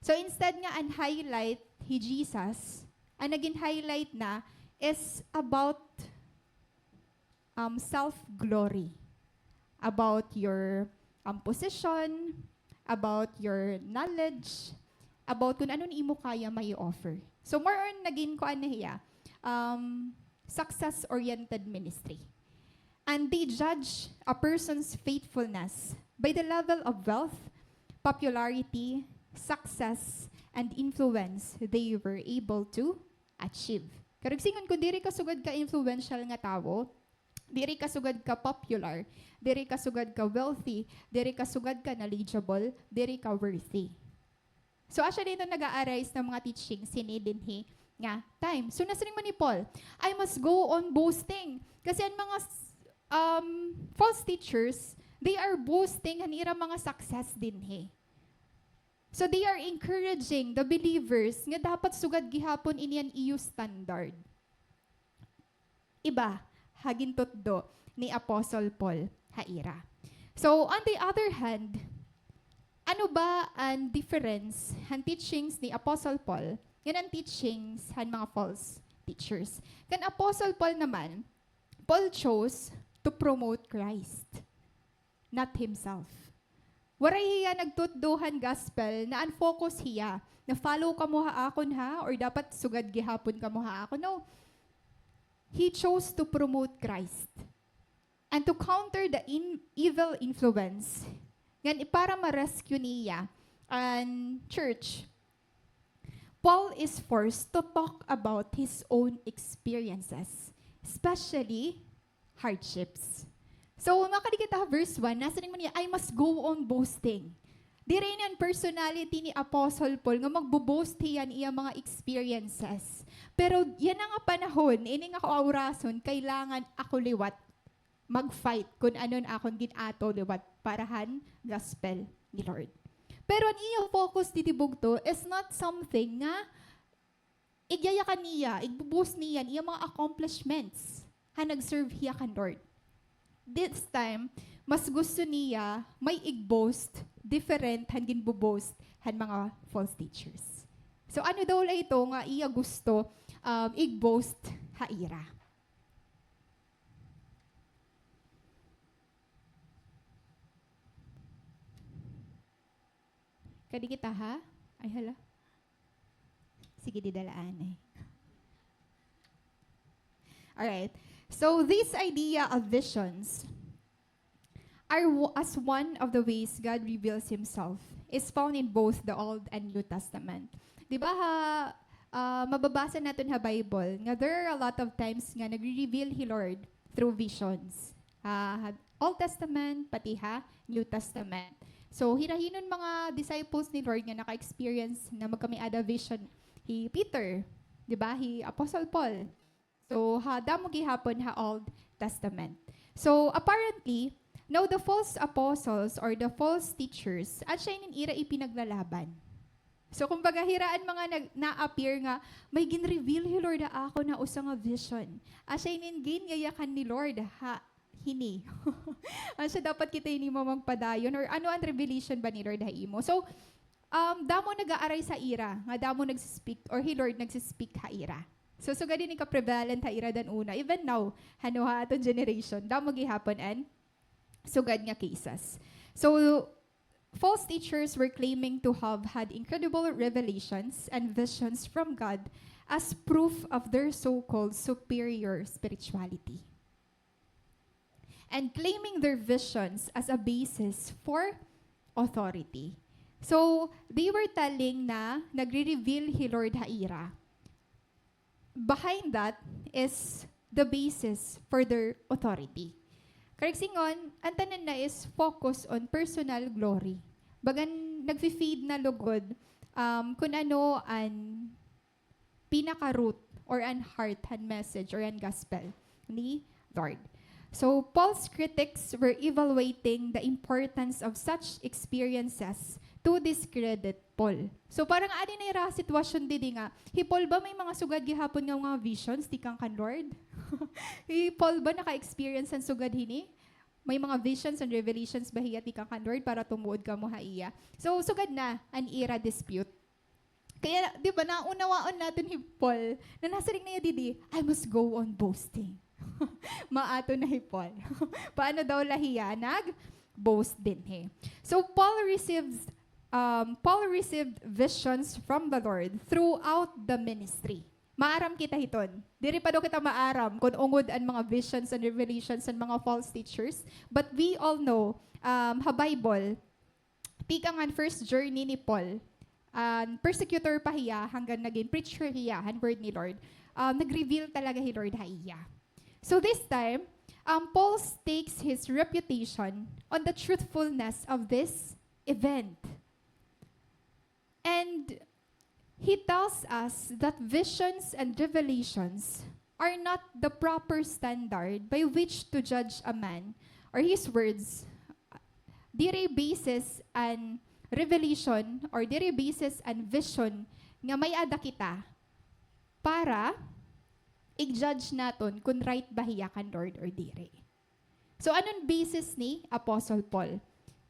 So, instead nga an highlight hi Jesus, an nagin highlight na is about, um, self-glory, about your, um, position, about your knowledge, about kun ano an imo kaya mai-offer. So, more on nagin kuan na hiya, um, success-oriented ministry. And they judge a person's faithfulness by the level of wealth, popularity, success, and influence they were able to achieve. Karuyag sidngon, kun diri ka sugad ka influential nga tawo, diri ka sugad ka popular, diri ka sugad ka wealthy, diri ka sugad ka knowledgeable, diri ka worthy. So, asya didto nag-a-arise an mga teachings hini dinhi nga time. So, nasiring man ni Paul, "I must go on boasting." Kasi an mga s-, um, false teachers, they are boasting han ira mga success dinhi. So, they are encouraging the believers nga dapat sugad gihapon ini an iyo standard. Iba ha gintutdo ni Apostle Paul ha ira. So, on the other hand, ano ba an difference han teachings ni Apostle Paul ngan an teachings han mga false teachers? Kan Apostle Paul naman, Paul chose to promote Christ, not himself. Waray hiya nagtutdo han gospel na an focus hiya na follow kamo ha akon ha, or dapat sugad gihapon kamo ha akon. No. He chose to promote Christ and to counter the in-, evil influence. Ngan i-, para ma-rescue niya an church, Paul is forced to talk about his own experiences, especially hardships. So, makadi kita ha verse one, nasiring man niya, "I must go on boasting." Diri ini an personality ni Apostle Paul nga magbo-boast hiya han iya mga experiences. Pero yana nga panahon, ini nga kaorason, kailangan ako liwat mag-fight kun ano an akon gin-ato liwat para han gospel ni Lord. Pero an iya focus didi bugto is not something nga igyayakan niya, igbo-boast niya an iya mga accomplishments han nag-serve hiya kan Lord. This time, mas gusto niya may igboast different han ginbo-boast han mga false teachers. So, ano daw la ito nga iya gusto, um, igboast ha ira? Kadi kita, ha? Ay, hala. Sige, dida la anay. All right. So, this idea of visions are w-, as one of the ways God reveals Himself is found in both the Old and New Testament. Di ba, ha, ah, mababasa naton ha Bible nga there are a lot of times nga nagre-reveal hi Lord through visions. Ha, ha Old Testament, pati ha New Testament. So, hira hin mga disciples ni Lord nga naka-experience na magkamay-ada vision? Hi Peter, di ba? Hi Apostle Paul. So, ha, damo gihapon ha Old Testament. So, apparently, now the false apostles or the false teachers, asya ini an ira ipinaglalaban. So, kumbaga, hira an mga nag-, na-appear nga, "May gin-reveal hi Lord ha akon na usa nga vision." Asya ini an ginyayakan ni Lord ha hini. Asya dapat kita hini magpadayon, or ano an revelation ba ni Lord ha imo? So, um, damo nag-a-arise ha ira, nga damo nagsi-speak, or hi Lord nagsi-speak ha ira. So, sugad ini ka-prevalent ha ira dan una. Even now, hano ha aton generation, damo gihapon an sugad nga cases. So, false teachers were claiming to have had incredible revelations and visions from God as proof of their so-called superior spirituality, and claiming their visions as a basis for authority. So, they were telling na nagre-reveal hi Lord ha ira. Behind that is the basis for their authority. Karuyag sidngon, an tanan na is focus on personal glory. Bagan nagfi-feed na lugod, um, kun ano an pinaka-root or an heart han message or an gospel ni Lord. So, Paul's critics were evaluating the importance of such experiences to discredit Paul. So, parang adi na ira sitwasyon didi nga, hi Paul ba may mga sugad gihapon nga mga visions tikang kan Lord? Hi Paul ba naka-experience han sugad hini? May mga visions and revelations ba hiya tikang kan Lord para tumuod kamo ha iya? So, sugad na an ira dispute. Kaya, di ba, naunawaon naton hi Paul na nasiring na hiya didi, "I must go on boasting." Maato na hi Paul. Paano daw la hiya nag-boast dinhi? So, Paul receives, um, Paul received visions from the Lord throughout the ministry. Maaram kita hiton. Diri pa daw kita maaram kon ungod an mga visions and revelations an mga false teachers. But we all know, um, ha Bible, tikang an first journey ni Paul, an persecutor pa hiya, hanggang naging preacher hiya han word ni Lord, um, nag-reveal talaga hi Lord ha iya. So this time, um, Paul stakes his reputation on the truthfulness of this event. And he tells us that visions and revelations are not the proper standard by which to judge a man or his words. Diri basis an revelation or diri basis an vision nga may-ada kita para i-judge naton kon right ba hiya kan Lord or diri. So, ano an basis ni Apostle Paul?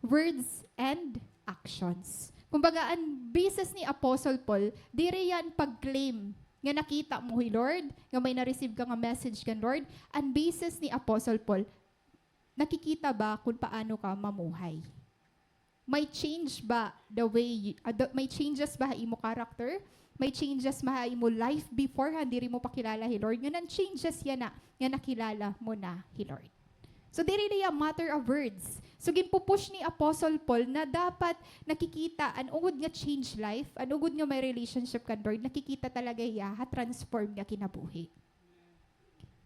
Words and actions. Kumbaga, an basis ni Apostle Paul, diri hiya an pag-claim nga nakita mo hi Lord, nga may na-receive ka nga message kan Lord. An basis ni Apostle Paul, nakikita ba kung paano ka mamuhay? May change ba the way you, ah, the, may changes ba ha imo character? May changes ba ha imo life before han diri mo pa kilala hi Lord? Ngan an changes yana nga nakilala mo na hi Lord. So, diri na hiya matter of words. So, ginpupush ni Apostle Paul na dapat nakikita an ungod nga change life, an ungod nga may relationship kan Lord, nakikita talaga hiya ha transform nga kinabuhi.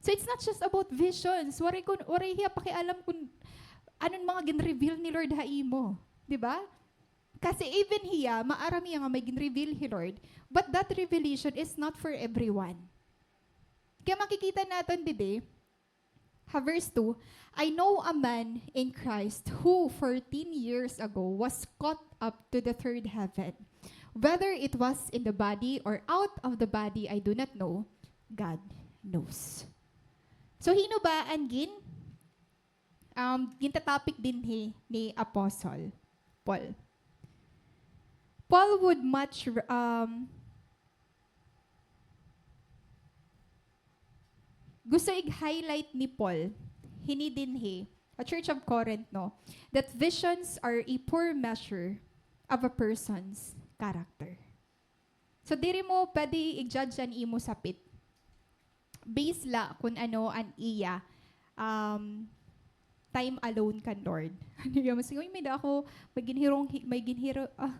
So it's not just about visions. Waray kun, waray hiya pakialam kun ano an mga gin-reveal ni Lord ha imo. Di ba? Kasi even hiya, maaram hiya nga may gin-reveal hi Lord. But that revelation is not for everyone. Kaya makikita naton didi, ha verse two, "I know a man in Christ who fourteen years ago was caught up to the third heaven. Whether it was in the body or out of the body, I do not know. God knows." So, hino ba an gin, um, ginta-topic dinhi ni Apostle Paul? Paul would much, um, gusto i-highlight ni Paul, hini dinhi, a Church of Corinth, no, that visions are a poor measure of a person's character. So, diri mo pwede i-judge an imo sapit. Base la kun ano an iya, um, time alone kan Lord. Ano yun? Mas, "Uy, may da ako, may ginhirong, hi-, may ginhiro, ah,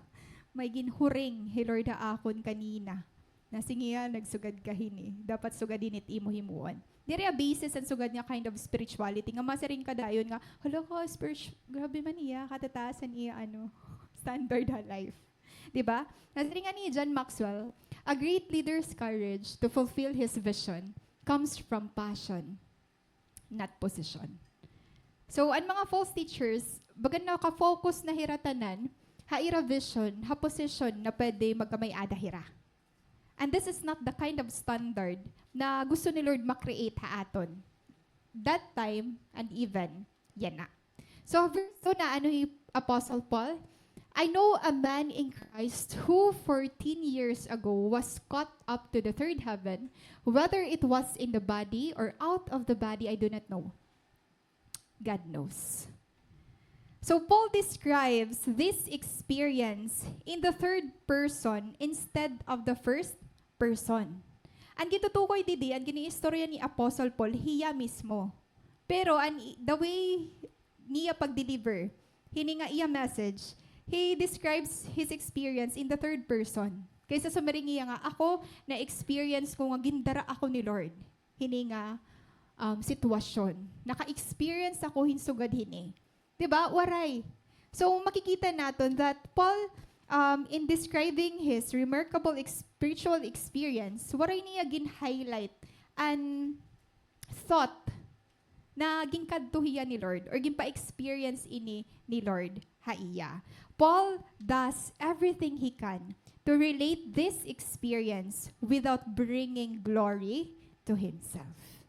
may ginhuring hi Lord ha akon kanina." Na, "Sige nga, nagsugad ka hini. Dapat sugad hini it imo himuon." Diri a basis an sugad nga kind of spirituality. Nga masiring ka dayon nga, "Hala ka, spirit-, grabe man iya, katataas an iya, ano, standard ha life." Di ba? Nasiring nga ni John Maxwell, "A great leader's courage to fulfill his vision comes from passion, not position." So, an mga false teachers, bagan naka-focus na hira tanan ha ira vision, ha position na pwede magkamay-ada hira. And this is not the kind of standard na gusto ni Lord ma-create ha aton. That time, and even yana. So, verse two na ano hi Apostle Paul, "I know a man in Christ who fourteen years ago was caught up to the third heaven. Whether it was in the body or out of the body, I do not know. God knows." So, Paul describes this experience in the third person instead of the first person. An gitutukoy didi, an giniistorya ni Apostle Paul, hiya mismo. Pero an i-, the way niya pag-deliver hini nga iya message, he describes his experience in the third person. Kaysa sumiring hiya nga, "Ako, na-experience ko nga gindara ako ni Lord hini nga, um, sitwasyon. Naka-experience ako hin sugad hini." Di ba? Waray. So, makikita naton that Paul, um, in describing his remarkable ex-, spiritual experience, waray niya gin-highlight an thought na ginkadto hiya ni Lord or ginpa-experience ini ni Lord ha iya. Paul does everything he can to relate this experience without bringing glory to himself.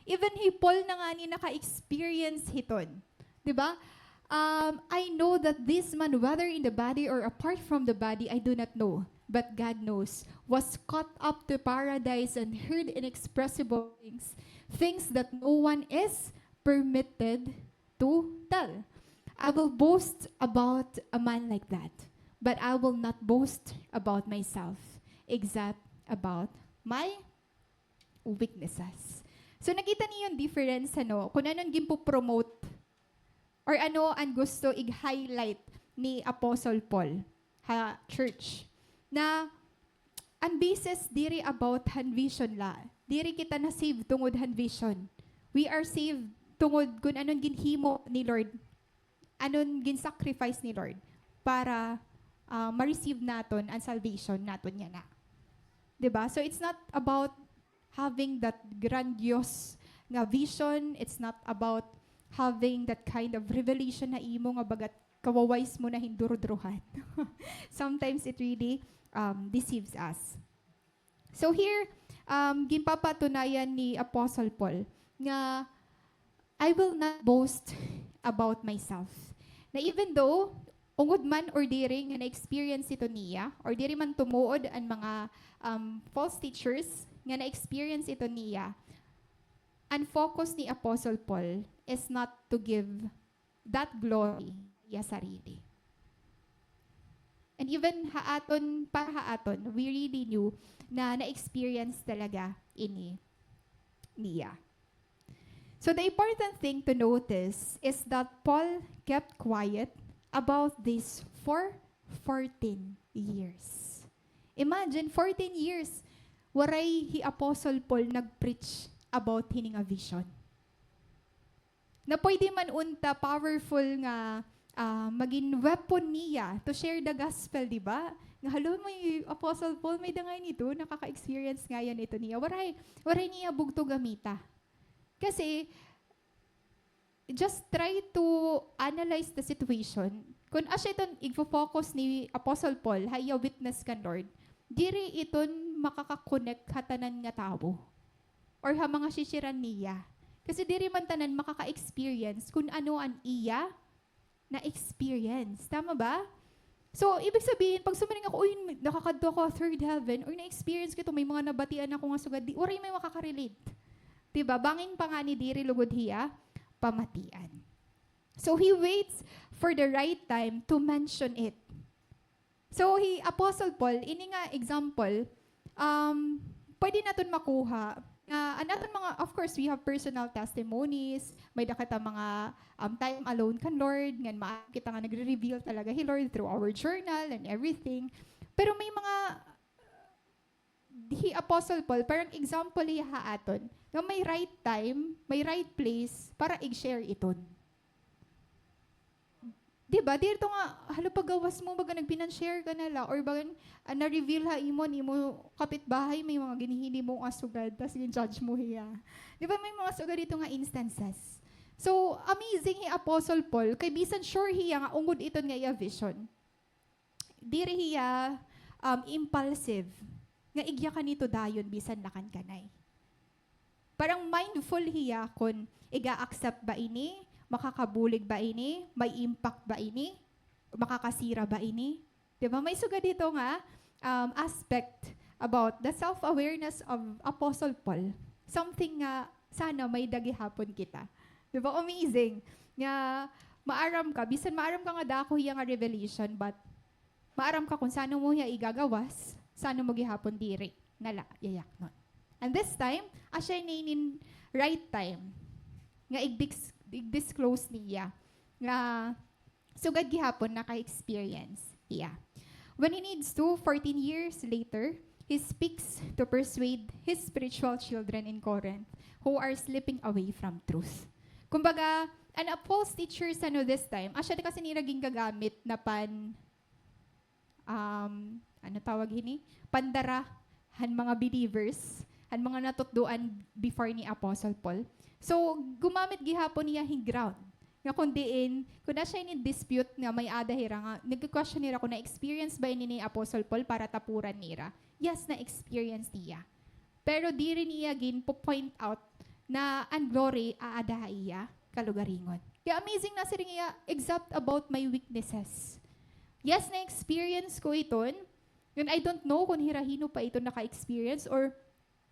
Even hi Paul na ngani naka-experience hiton. Di ba? Um, "I know that this man, whether in the body or apart from the body, I do not know. But God knows, was caught up to paradise and heard inexpressible things, things that no one is permitted to tell. I will boast about a man like that, but I will not boast about myself, except about my weaknesses." So, nakita niyo an difference, ano, kung ano an ginpo-promote or ano an gusto ig-highlight ni Apostle Paul ha church, na an basis diri about han vision la. Diri kita na-save tungod han vision. We are saved tungod kun ano an ginhimo ni Lord, ano an gin-sacrifice ni Lord para, ah, ma-receive naton an salvation naton yana. Di ba? So, it's not about having that grandiose nga vision. It's not about having that kind of revelation ha imo nga bagat kawa-wise mo na hin durudruhan. Sometimes it really, um, deceives us. So here, um, ginpapatunayan ni Apostle Paul nga, "I will not boast about myself." Na even though, ungod man or diri nga na-experience ito niya, or diri man tumuod an mga, um, false teachers nga na-experience ito niya, an focus ni Apostle Paul is not to give that glory ha iya sarili. And even ha aton, para ha aton, we really knew na na-experience talaga ini niya. So the important thing to notice is that Paul kept quiet about this for fourteen years. Imagine, fourteen years, waray hi Apostle Paul nag-preach about hini nga vision. Na pwede man unta powerful nga, ah, magin weapon niya to share the gospel, di ba? Nga, "Hala, may Apostle Paul, may-ada ngay-an ito, nakaka-experience ngay-an ito niya." Waray, waray niya bugto gamita. Kasi, just try to analyze the situation. Kun asya iton igfo-focus ni Apostle Paul ha iya witness kan Lord, diri iton makaka-connect ha tanan nga tawo or ha mga shishiran niya. Kasi diri man tanan makaka-experience kun ano an iya na-experience. Tama ba? So, ibig sabihin, pag sumiring ako, "Uy, nakakadto ako ha third heaven, uy, na-experience ko ito, may mga nabatian ako nga sugad," di, waray may makaka-relate. Di ba? Bangin pa ngani diri lugod hiya pamatian. So, he waits for the right time to mention it. So, hi Apostle Paul, ini nga example, um, pwede naton makuha nga an aton mga, of course, we have personal testimonies, may-ada kita mga, um, time alone kan Lord, ngan maaram kita nga nagre-reveal talaga hi Lord through our journal and everything. Pero may mga, hi Apostle Paul, parang example hiya ha aton, nga may right time, may right place para i-share iton. Di ba? Diri ito nga, hala, paggawas mo, baga nagpinan-share ka na la, or baga, ah, na-reveal ha imo, an imo kapitbahay, may mga ginhihimo nga sugad, tas gin-judge mo hiya. Di ba, may mga sugad ito nga instances. So, amazing hi Apostle Paul, kay bisan sure hiya nga ungod iton nga iya vision. Diri hiya, um, impulsive, nga igyakan ito dayon bisan lakan kanay. Parang mindful hiya kun iga-accept ba ini, makakabulig ba ini, may impact ba ini, makakasira ba ini. Di ba? May sugad ito nga, um, aspect about the self-awareness of Apostle Paul. Something nga sana may-ada gihapon kita. Di ba? Amazing. Nga maaram ka, bisan maaram ka nga dako hiya nga revelation, but maaram ka kun san-o mo hiya igagawas, san-o mo gihapon diri na la yayaknon. And this time, asya ini inin right time nga igdis-, igdisclose niya nga sugad gihapon naka-experience hiya. When he needs to, fourteen years later, he speaks to persuade his spiritual children in Corinth who are slipping away from truth. Kumbaga, an, ah, false teachers, ano, this time, asya kasi nira gingagamit na pan-, um, ano tawag hini? Pandara han mga believers, han mga natutdoan before ni Apostle Paul. So, gumamit gihapon hiya hin ground nga kun diin, kun asya ini dispute nga may-ada hira nga, nagke-question hira kun na-experience ba ini ni Apostle Paul para tapuran nira. Yes, na-experience niya. Pero diri niya ginpo-point out na an glory aada ha iya kalugaringon. Kaya amazing na siring hiya, except about my weaknesses. Yes, na-experience ko iton. And I don't know kon hira hin-o pa iton naka-experience or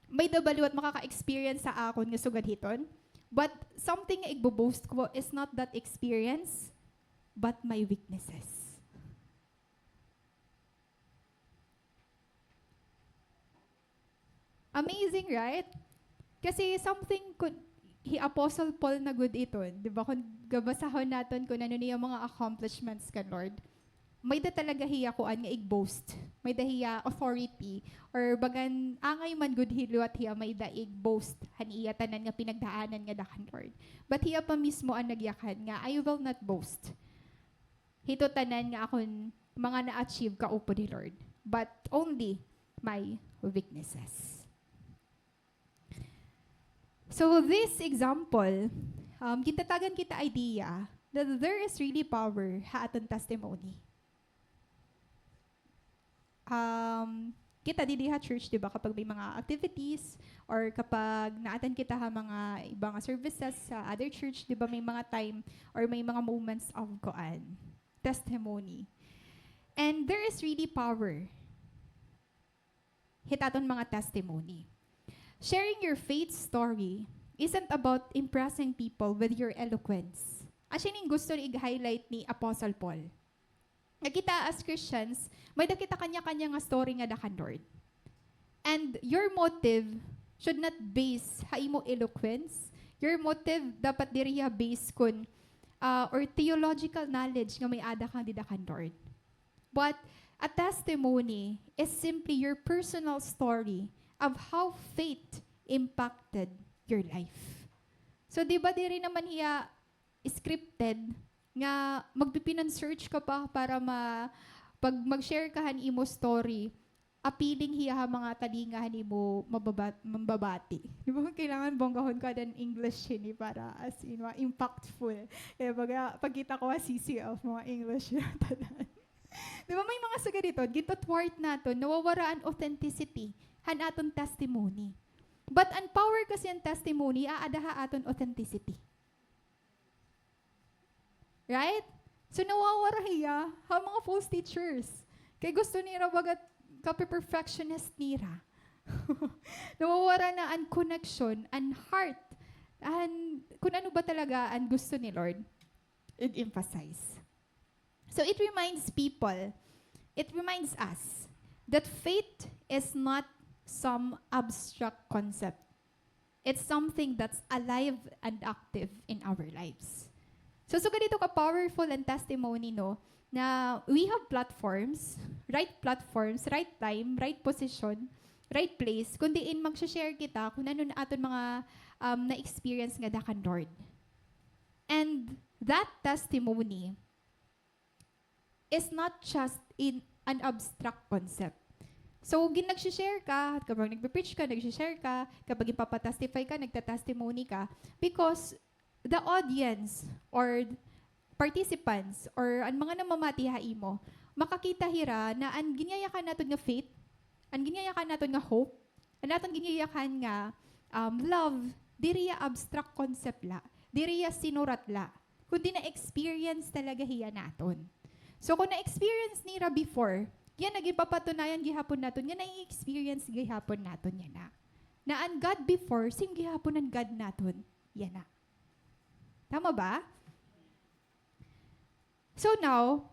may-ada ba liwat makaka-experience ha akon nga sugad hiton. But something nga igbo-boast ko is not that experience, but my weaknesses. Amazing, right? Kasi something kun, hi Apostle Paul na gud iton, di ba? Kun gabasahon naton kun ano niya mga accomplishments kan Lord, may-ada talaga hiya kuan nga igboast. May-ada hiya authority, or bagan angay man gud hi liwat hiya may-ada igboast han iya tanan nga pinagdaanan ngada kan Lord. But hiya pa mismo an nagyakan nga, "I will not boast hito tanan nga akon mga na-achieve kaupod hi Lord, but only my weaknesses." So this example, um, gintatagan kita idea that there is really power ha aton testimony. Um, kita didi ha church, di ba, kapag may mga activities or kapag na-attend kita ha mga iba nga services sa other church, di ba, may mga time or may mga moments of kuan, testimony. And there is really power hit aton mga testimony. Sharing your faith story isn't about impressing people with your eloquence. Asya ini an gusto ig-highlight ni Apostle Paul. Nga kita as Christians, may-ada kita kanya-kanya nga story ngada kan Lord. And your motive should not base ha imo eloquence. Your motive dapat diri hiya base kun, ah, or theological knowledge nga may-ada ka dida kan Lord. But a testimony is simply your personal story of how faith impacted your life. So, di ba, diri naman hiya scripted nga magpipinan-search ka pa para ma-, pag mag-share ka han imo story, appealing hiya ha mga talinga han imo mababa-, mambabati. Di ba, kailangan bonggahon ko ada an English hini para as in, ma-, impactful. Kaya baga, pagkita ko ha C C F, mga English na tanan. Di ba, may mga sugad hiton, ginto-thwart naton, nawawara an authenticity han aton testimony. But an power kasi han testimony, aada ha aton authenticity. Right? So, nawawara hiya ha mga false teachers. Kay gusto nira baga kape-perfectionist nira. Nawawara na an connection, an heart, an kun ano ba talaga an gusto ni Lord i-emphasize. So it reminds people, it reminds us that faith is not some abstract concept. It's something that's alive and active in our lives. So, sugad hito ka-powerful an testimony, no, na we have platforms, right platforms, right time, right position, right place, kun diin magsi-share kita kun ano an aton mga, um, na-experience ngada kan Lord. And that testimony is not just in an abstract concept. So, gin-, nagsi-share ka, kapag nagpe-preach ka, nagsi-share ka, kapag ginpapa-testify ka, nagta-testimony ka, because the audience or participants or an mga namamati ha imo, makakita hira na an ginyayakan naton nga faith, an ginyayakan naton nga hope, an aton ginyayakan nga, um, love, diri hiya abstract concept la, diri hiya sinurat la, kundi na-experience talaga hiya naton. So, kun na-experience nira before, yana ginpapatunayan gihapon naton nga na-experience gihapon naton yana. Na an God before, same gihapon an God naton yana. Tama ba? So now,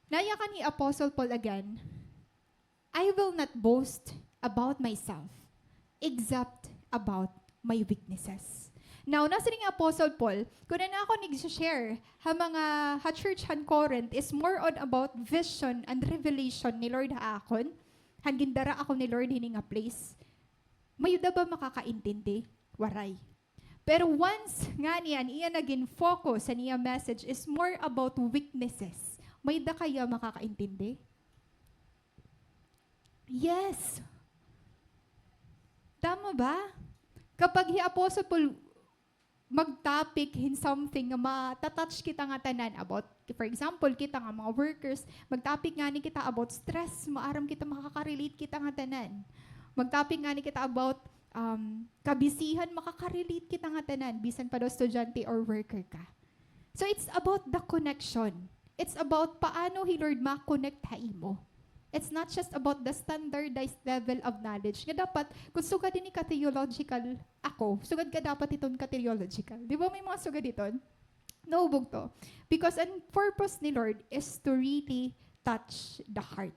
nayakan hi Apostle Paul again, "I will not boast about myself, except about my weaknesses." Now, nasiring hi Apostle Paul, kun an akon ig-share ha mga, ha church han Corinth is more on about vision and revelation ni Lord ha akon, han gindara ako ni Lord hini nga place. May-ada ba makakaintindi? Waray. Pero once ngani an iya nagin focus an iya message is more about weaknesses, may-ada kaya makakaintindi? Yes. Tama ba? Kapag hi Apostle Paul mag-topic hin something nga mata-touch kita ngatanan about, for example, kita nga mga workers, mag-topic ngani kita about stress, maaram kita makaka-relate kita ngatanan. Mag-topic ngani kita about um, kabisihan, makaka-relate kita nga tanan, bisan pa daw estudyante or worker ka. So, it's about the connection. It's about paano hi Lord ma-connect ha imo. It's not just about the standardized level of knowledge. Nga dapat, kung sugad ini ka theological ako, sugad ka dapat iton ka theological. Di ba may mga sugad iton? No, bugto. Because ang purpose ni Lord is to really touch the heart.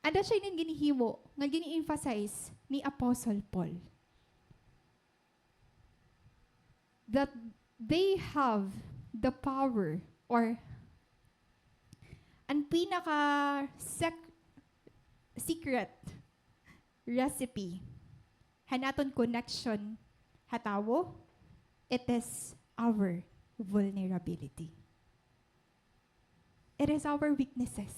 Ada siya inin ginhimo nga gini-emphasize ni Apostle Paul that they have the power or ang pinaka sec-, secret recipe han aton connection ha tawo, it is our vulnerability. It is our weaknesses.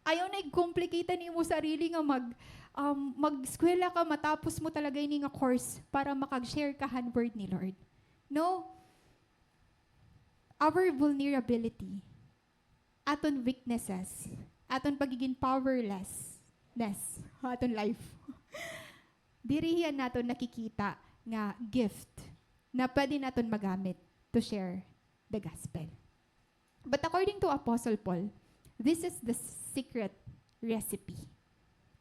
Ayaw na i-complicate an imo sarili nga mag, um, mag-eskwela ka, matapos mo talaga ini nga course para makag-share ka han word ni Lord. No? Our vulnerability, aton weaknesses, aton pagiging powerlessness, aton life. Diri hiya naton nakikita nga gift na pwede naton magamit to share the gospel. But according to Apostle Paul, this is the secret recipe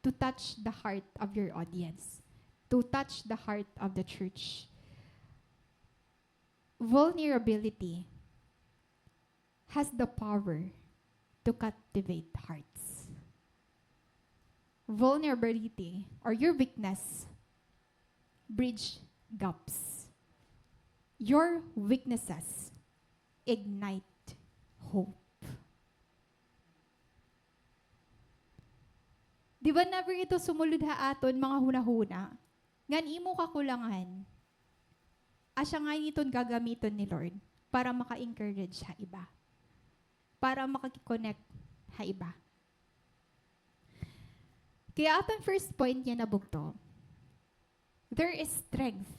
to touch the heart of your audience, to touch the heart of the church. Vulnerability has the power to captivate hearts. Vulnerability or your weakness bridge gaps. Your weaknesses ignite hope. Di ba never ito sumulod ha aton mga hunahuna? Ngan imo kakulangan, asya nga iton gagamiton ni Lord para maka-encourage ha iba, para makaki-connect ha iba. Kaya aton first point yana, bugto, there is strength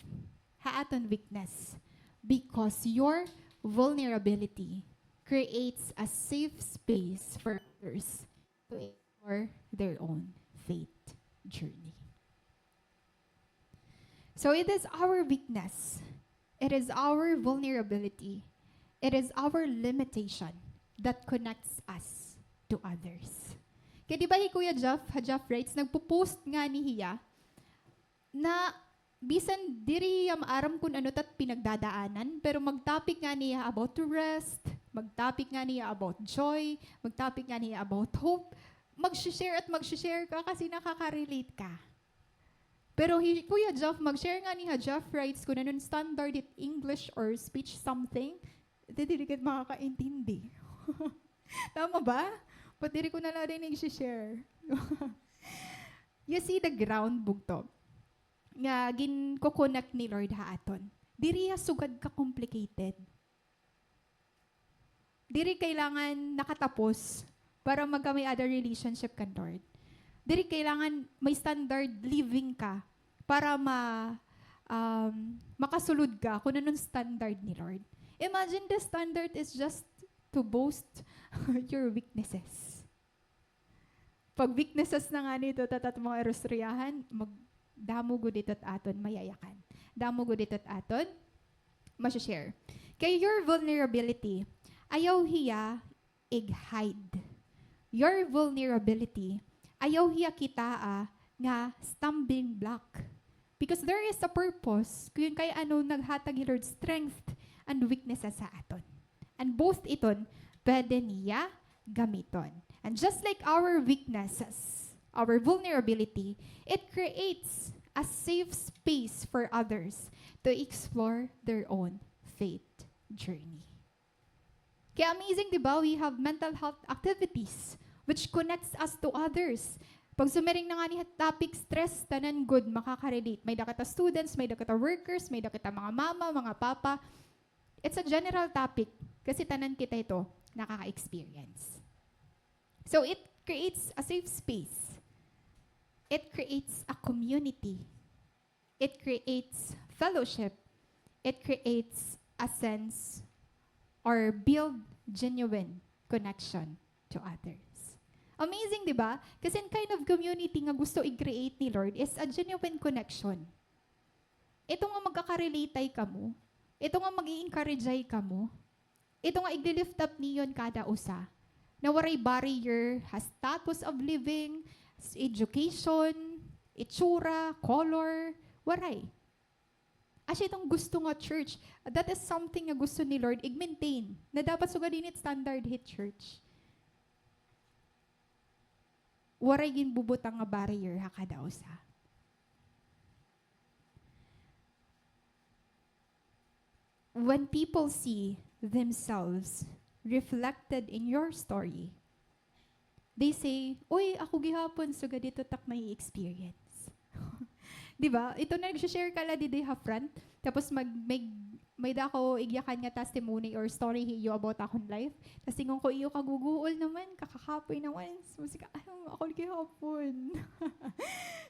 ha aton weakness because your vulnerability creates a safe space for others to explore their own faith journey. So it is our weakness, it is our vulnerability, it is our limitation that connects us to others. Kay di ba hi Kuya Jeff, ha Jeff Writes, nagpo-post ngani hiya na bisan diri hiya maaram kun ano it at pinagdadaanan, pero mag-topic ngani hiya about rest, mag-topic ngani hiya about joy, mag-topic ngani hiya about hope, magsi-share at magsi-share ka kasi nakaka-relate ka. Pero hi Kuya Jeff, mag-share ngani ha Jeff Writes kun ano it standard it English or speech something, di, diri gad makakaintindi. Tama ba? Ba't diri ko na la rin igsi-share? You see the ground, bugto, nga ginko-connect ni Lord ha aton. Diri hiya sugad ka complicated. Diri kailangan nakatapos para magkamay-ada relationship kan Lord. Diri kailangan may standard living ka para ma-, um, makasulod ka kun ano it standard ni Lord. Imagine the standard is just to boast your weaknesses. Pag weaknesses na ngani ito, it at mga iristoryahan, mag-, damo gud ito it aton mayayakan. Damo gud ito it aton masi-share. Kay your vulnerability, ayaw hiya ig-hide. Your vulnerability, ayaw hiya kitaa nga stumbling block. Because there is a purpose kun kay ano naghatag hi Lord strength and weaknesses ha aton. And both iton pwede niya gamiton. And just like our weaknesses, our vulnerability, it creates a safe space for others to explore their own faith journey. Kaya amazing, di ba? We have mental health activities which connects us to others. Pag sumiring na ngani ha topic stress, tanan gud makaka-relate. May-ada kita students, may-ada kita workers, may-ada kita mga mama, mga papa. It's a general topic kasi tanan kita ito nakaka-experience. So it creates a safe space. It creates a community. It creates fellowship. It creates a sense or build genuine connection to others. Amazing, di ba? Kasi an kind of community nga gusto i-create ni Lord is a genuine connection. Ito nga magkaka-relate-ay kamo, ito nga mag-i-encourage-ay kamo, ito nga igli-lift up niyo an kada usa, na waray barrier ha status of living, s-, education, itsura, color, waray. Asya iton gusto nga church. That is something nga gusto ni Lord ig-maintain, na dapat sugad ini it standard hit church. Waray ginbubutang nga barrier ha kada usa. When people see themselves reflected in your story, they say, "Uy, ako gihapon, sugad ito tak may experience." Di ba? Ito na nagsi-share ka la didi ha front, tapos mag-, may, may-ada ako igyakan nga testimony or story hiyo about akon life. Tas ingon ko, "Iyo, kaguguol naman, kakakapoy naman." So, sige, "Ay, ako gihapon."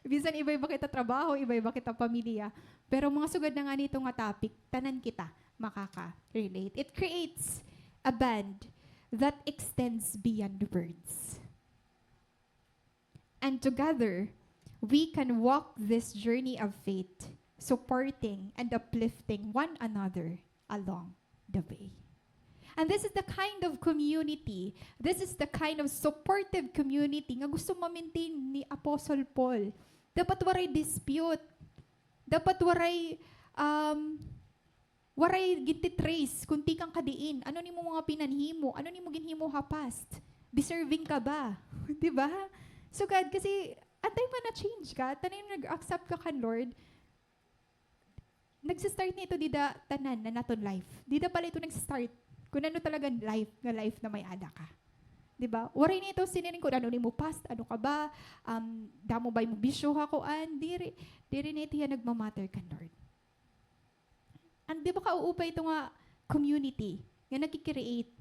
Bisan iba-iba kita trabaho, iba-iba kita pamilya. Pero mga sugad na ngani ito nga topic, tanan kita makaka-relate. It creates a bond that extends beyond words. And together, we can walk this journey of faith, supporting and uplifting one another along the way. And this is the kind of community, this is the kind of supportive community nga gusto ma-maintain ni Apostle Paul. Dapat waray dispute. Dapat waray, um, waray ginti-trace kon tikang ka diin. Ano nimo mga pinanhimo? Ano nimo ginhimo ha past? Deserving ka ba? Di ba? Sugad, kasi an time nga na-change ka, tanan nag-accept ka kan Lord, nagsi-start na ito dida tanan na naton life. Dida pa la ito nagsi-start. Kon ano talaga life, nga life na may-ada ka. Di ba? Waray na ito siniring kon ano nimo past, ano ka ba, um, damo ba imo bisyo ha kuan, diri, diri na ito hiya nagma-matter kan Lord. And di ba kauupay ito nga community nga nagki-create?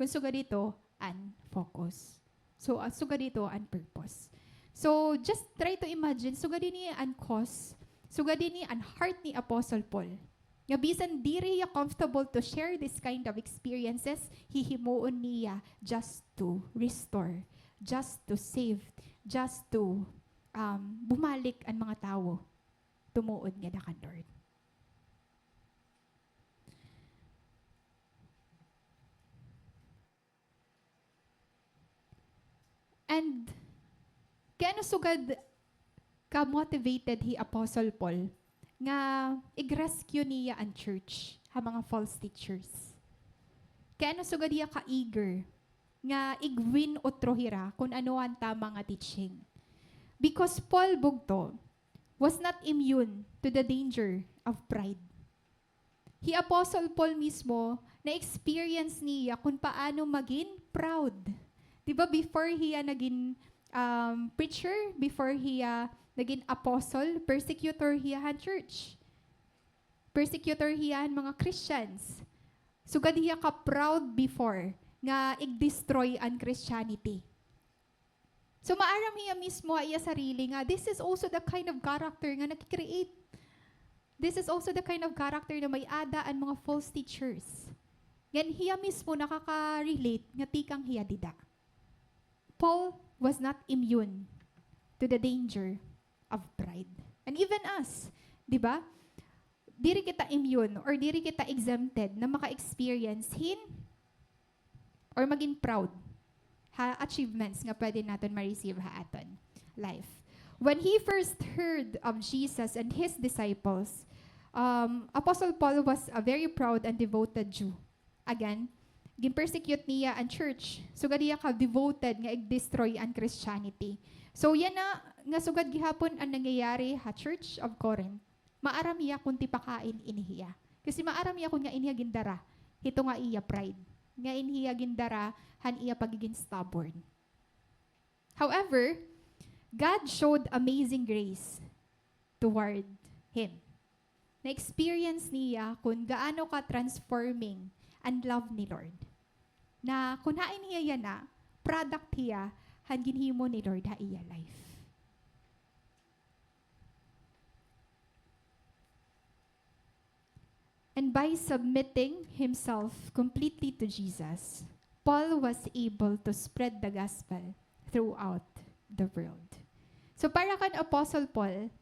Kon sugad ito an focus. So, ah, sugad ito an purpose. So, just try to imagine, sugad ini an cause, sugad ini an heart ni Apostle Paul. Nga bisan diri hiya comfortable to share this kind of experiences, hihimuon niya just to restore, just to save, just to, um, bumalik an mga tawo tumuod ngada kan Lord. And kay ano sugad ka-motivated hi Apostle Paul nga ig-rescue niya an church ha mga false teachers? Kay ano sugad hiya ka-eager nga ig-win utro hira kon ano an tama nga teaching? Because Paul bugto was not immune to the danger of pride. Hi Apostle Paul mismo, na-experience niya kon paano magin proud. Di ba, before hiya nagin, um, preacher, before hiya nagin apostle, persecutor hiya han church. Persecutor hiya han mga Christians. Sugad hiya ka-proud before nga ig-destroy an Christianity. So, maaram hiya mismo ha iya sarili nga, this is also the kind of character nga nagki-create. This is also the kind of character na may-ada an mga false teachers. Ngan hiya mismo nakaka-relate nga tikang hiya dida. Paul was not immune to the danger of pride. And even us, di ba? Diri kita immune or diri kita exempted na maka-experience hin or magin proud ha achievements nga pwede naton ma-receive ha aton life. When he first heard of Jesus and his disciples, um, Apostle Paul was a very proud and devoted Jew. Again, gin-persecute niya an church. Sugad hiya ka-devoted nga ig-destroy an Christianity. So, yana nga sugad gihapon an nangyayari ha Church of Corinth. Maaram hiya kon tipakain ini hiya. Kasi maaram hiya kon ngan hiya gindara hito nga iya pride, ngan hiya gindara han iya pagigin stubborn. However, God showed amazing grace toward him. Na-experience niya kon gaano ka-transforming an love ni Lord. Na kon hain hiya yana, product hiya han ginhimo ni Lord ha iya life. And by submitting himself completely to Jesus, Paul was able to spread the gospel throughout the world. So, para kan Apostle Paul,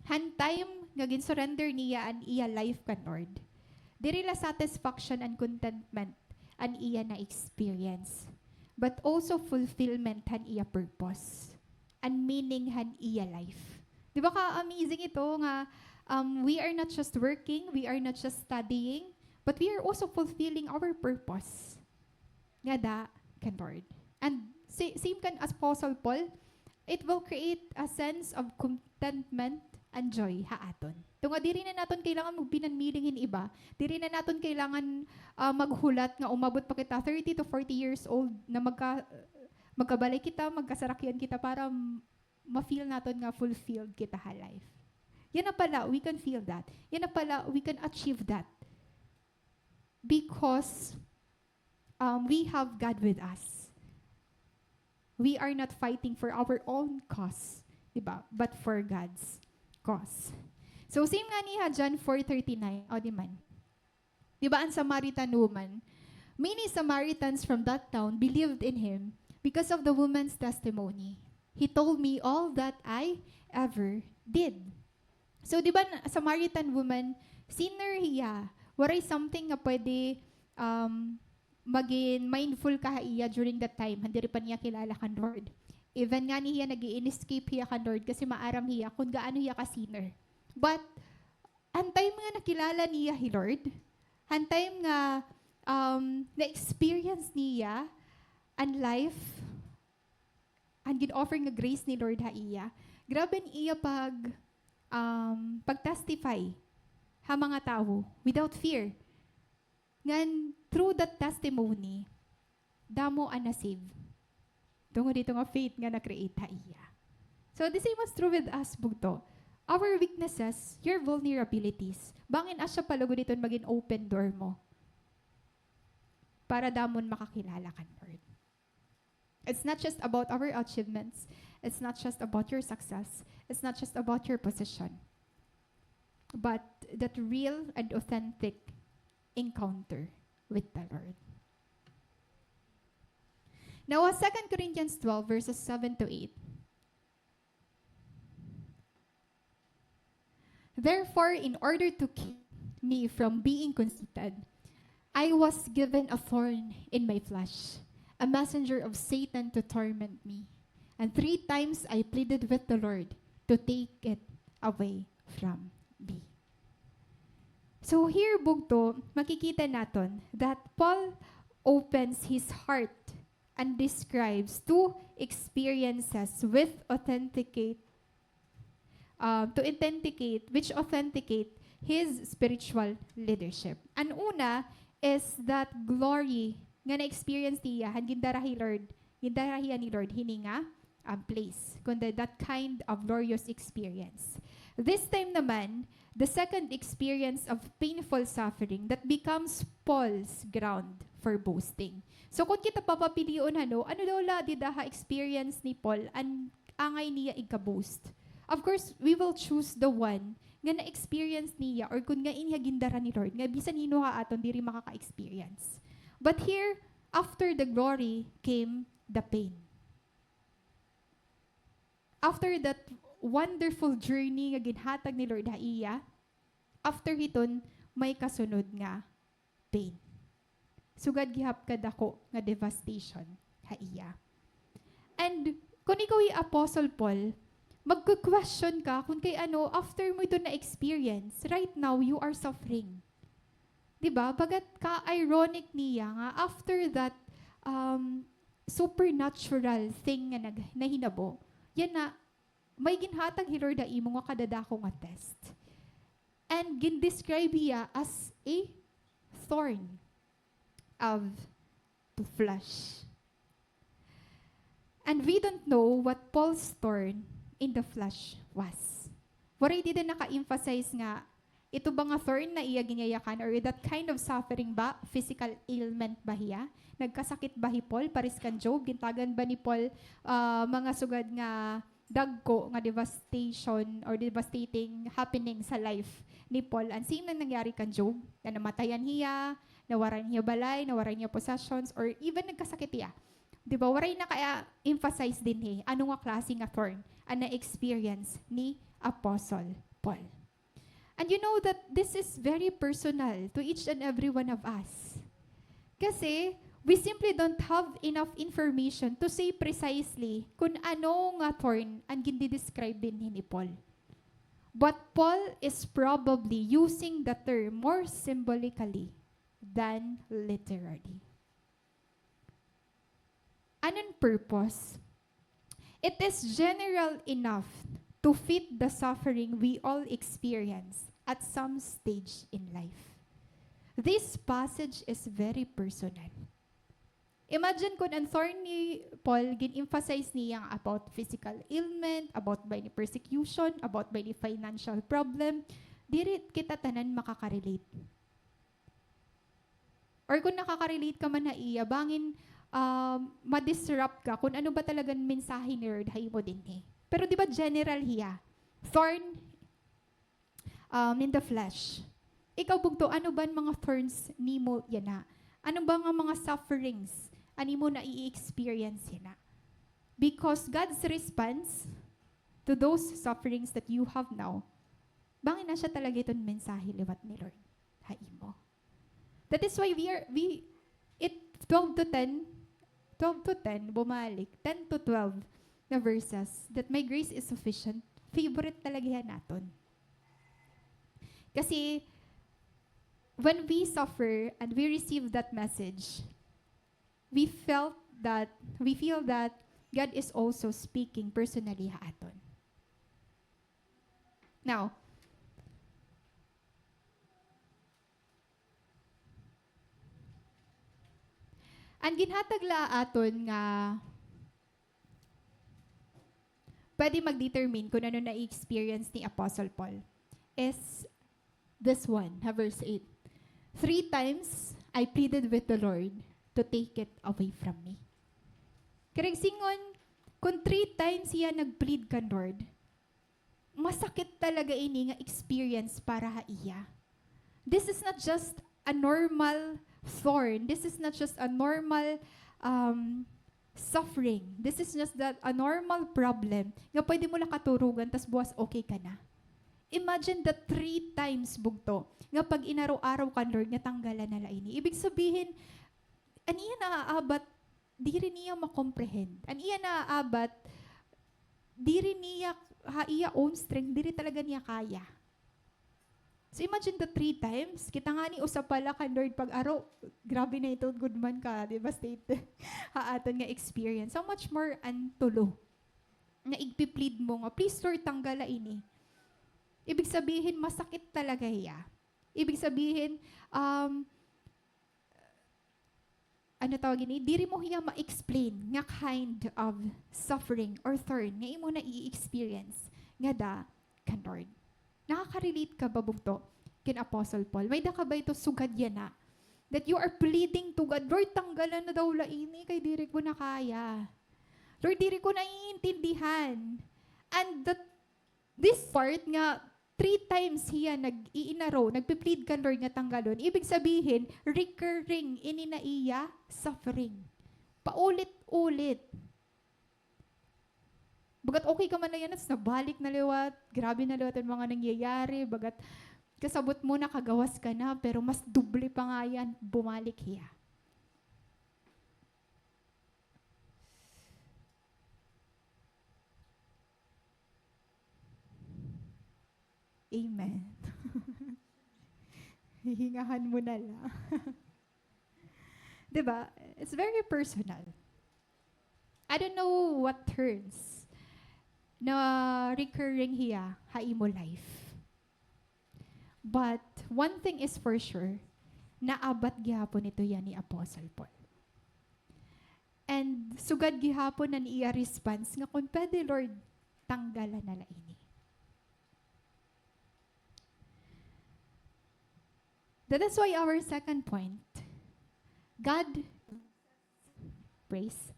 han time nga gin-surrender niya an iya life kan Lord, diri la satisfaction and contentment an iya na-experience, but also fulfillment han iya purpose, an meaning han iya life. Di ba ka-amazing ito nga, um, we are not just working, we are not just studying, but we are also fulfilling our purpose ngada kan Lord. And sa-, same kan Apostle Paul, it will create a sense of contentment and joy ha aton. Tungod diri na naton kailangan magbinanmiling hin iba. Diri na naton kailangan, ah, maghulat nga umabot pa kita thirty to forty years old na magka-, magkabalay kita, magkasarakyan kita para m-, ma-feel naton nga fulfilled kita ha life. Yana pala, we can feel that. Yana pala, we can achieve that. Because, um, we have God with us. We are not fighting for our own cause, di ba? But for God's cause. So, same ngani ha John four thirty-nine, o di man. Di ba, an Samaritan woman, many Samaritans from that town believed in him because of the woman's testimony. He told me all that I ever did. So, di ba, an Samaritan woman, sinner hiya. Waray something nga pwede, um, magin mindful ka ha iya during that time, han diri pa niya kilala kan Lord. Even ngani hiya, nag-i-escape hiya kan Lord kasi maaram hiya kon gaano hiya ka-sinner. But, han time nga nakilala niya hi Lord, han time nga, um, na-experience niya an life, an gin-offer nga grace ni Lord ha iya, grabe an iya pag, um, pag-testify ha mga tawo without fear. Ngan through that testimony, damo an na-save. Tungod hito nga faith nga na-create ha iya. So, the same was true with us, bugto. Our weaknesses, your vulnerabilities, bangin asya pa lugod iton magin open door mo para damo an makakilala kan Lord. It's not just about our achievements. It's not just about your success. It's not just about your position. But that real and authentic encounter with the Lord. Now, uh, Second Corinthians twelve, verses seven to eight. Therefore, in order to keep me from being conceited, I was given a thorn in my flesh, a messenger of Satan to torment me. And three times I pleaded with the Lord to take it away from me. So here, bugto, makikita naton that Paul opens his heart and describes two experiences with authenticate, uh, to authenticate, which authenticate his spiritual leadership. An una is that glory nga na-experience niya, han gindara hi Lord, gindara hiya ni Lord, hini nga, um, place, kundi that kind of glorious experience. This time naman, the second experience of painful suffering that becomes Paul's ground for boasting. So, kon kita papapilion, ano, ano daw la dida ha experience ni Paul an angay niya igka-boast? Of course, we will choose the one nga na-experience niya or kon nga ini ha gindara ni Lord, nga bisan hin-o ha aton diri makaka-experience. But here, after the glory came the pain. After that wonderful journey nga ginhatag ni Lord ha iya, after hiton, may kasunod nga pain. Sugad gihap kadako nga devastation ha iya. And kon ikaw hi Apostle Paul, magku-question ka kon kay ano, after mo ito na-experience, right now, you are suffering. Di ba? Bagat ka-ironic niya nga after that, um, supernatural thing nga nag-, nahinabo, yana, may ginhatag hi Lord ha imo nga kadadako nga test. And gin-describe hiya as a thorn of the flesh. And we don't know what Paul's thorn in the flesh was. Waray dida naka-emphasize nga ito ba nga thorn na iya ginyayakan or that kind of suffering ba, physical ailment ba hiya? Nagkasakit ba hi Paul paris kan Job? Gintagan ba ni Paul, ah, mga sugad nga dagko nga devastation or devastating happening sa life ni Paul? An same nga nangyari kan Job, na namatayan hiya, nawaran hiya balay, nawaran hiya possessions, or even nagkasakit hiya. Di ba? Waray naka-emphasize dinhi ano nga klase nga thorn an na-experience ni Apostle Paul. And you know that this is very personal to each and every one of us. Kasi, we simply don't have enough information to say precisely kun ano nga thorn an gindi-describe dinhi ni Paul. But Paul is probably using the term more symbolically than literally. Ano an purpose? It is general enough to fit the suffering we all experience at some stage in life. This passage is very personal. Imagine kun an thorn ni Paul, gin-emphasize niya about physical ailment, about ba ini persecution, about ba ini financial problem. Diri kita tanan makaka-relate. Or kung nakaka-relate ka man ha iya, bangin, um, ma-disrupt ka kung ano ba talaga an mensahe ni Lord ha imo dinhi. Pero di ba general hiya? Thorn, um, in the flesh. Ikaw, bugto, ano ba an mga thorns nimo yana? Ano ba nga mga sufferings an imo nai-experience yana? Because God's response to those sufferings that you have now, bangin na siya talaga iton mensahe liwat ni Lord ha imo. That is why we are, we, it, twelve to ten, twelve to ten, bumalik, ten to twelve na verses, that my grace is sufficient, favorite talaga hiya naton. Kasi, when we suffer and we receive that message, we felt that, we feel that God is also speaking personally ha aton. Now, an ginhatag la aton nga pwede mag-determine kung ano na-experience ni Apostle Paul is this one, ha verse eight. "Three times I pleaded with the Lord to take it away from me." Karuyag sidngon, kung three times hiya nag-plead kan Lord, masakit talaga ini nga experience para ha iya. This is not just a normal thorn. This is not just a normal, um, suffering. This is just that a normal problem nga pwede mo la katurugan tas buwas okay ka na. Imagine the three times, bugto, nga pag-inaro-aro kan Lord nga tanggalan na la ini. Ibig sabihin, an iya naaabat, diri niya ma-comprehend. An iya naaabat, diri niya, ha iya own strength, diri talaga niya kaya. So imagine the three times. Kita ngani usa pa la kan Lord pag-aro, grabe na ito, good man ka, di ba, state? Ha aton nga experience. How much more an tulo? Nga igpi-plead mo nga, "Please, Lord, tanggala ini." Ibig sabihin, masakit talaga hiya. Ibig sabihin, um, ano tawag ini? Diri mo hiya ma-explain nga kind of suffering or thorn nga imo nai-experience ngada kan Lord. Nakaka-relate ka ba, bugto, kin Apostle Paul? May-ada ka ba ito sugad yana that you are pleading to God, "Lord, tanggalan na daw la ini kay diri ko na kaya. Lord, diri ko naiintindihan." And that This part nga three times hiya nag-iinaro, nagpi-plead kan Lord nga tanggalon. Ibig sabihin, recurring ini na iya suffering. Paulit-ulit. Bagat okay ka man na yana, tas nabalik na liwat, grabe na liwat an mga nangyayari, bagat kasabot mo nakagawas ka na, pero mas doble pa nga yana, bumalik hiya. Amen. Hihingahan mo na la. Di ba? It's very personal. I don't know what turns na recurring hiya ha imo life. But one thing is for sure, naabat gihapon ito hiya ni Apostle Paul. And sugad gihapon an iya response nga, "Kon pwede, Lord, tanggalan na la ini." That is why our second point, God, praise,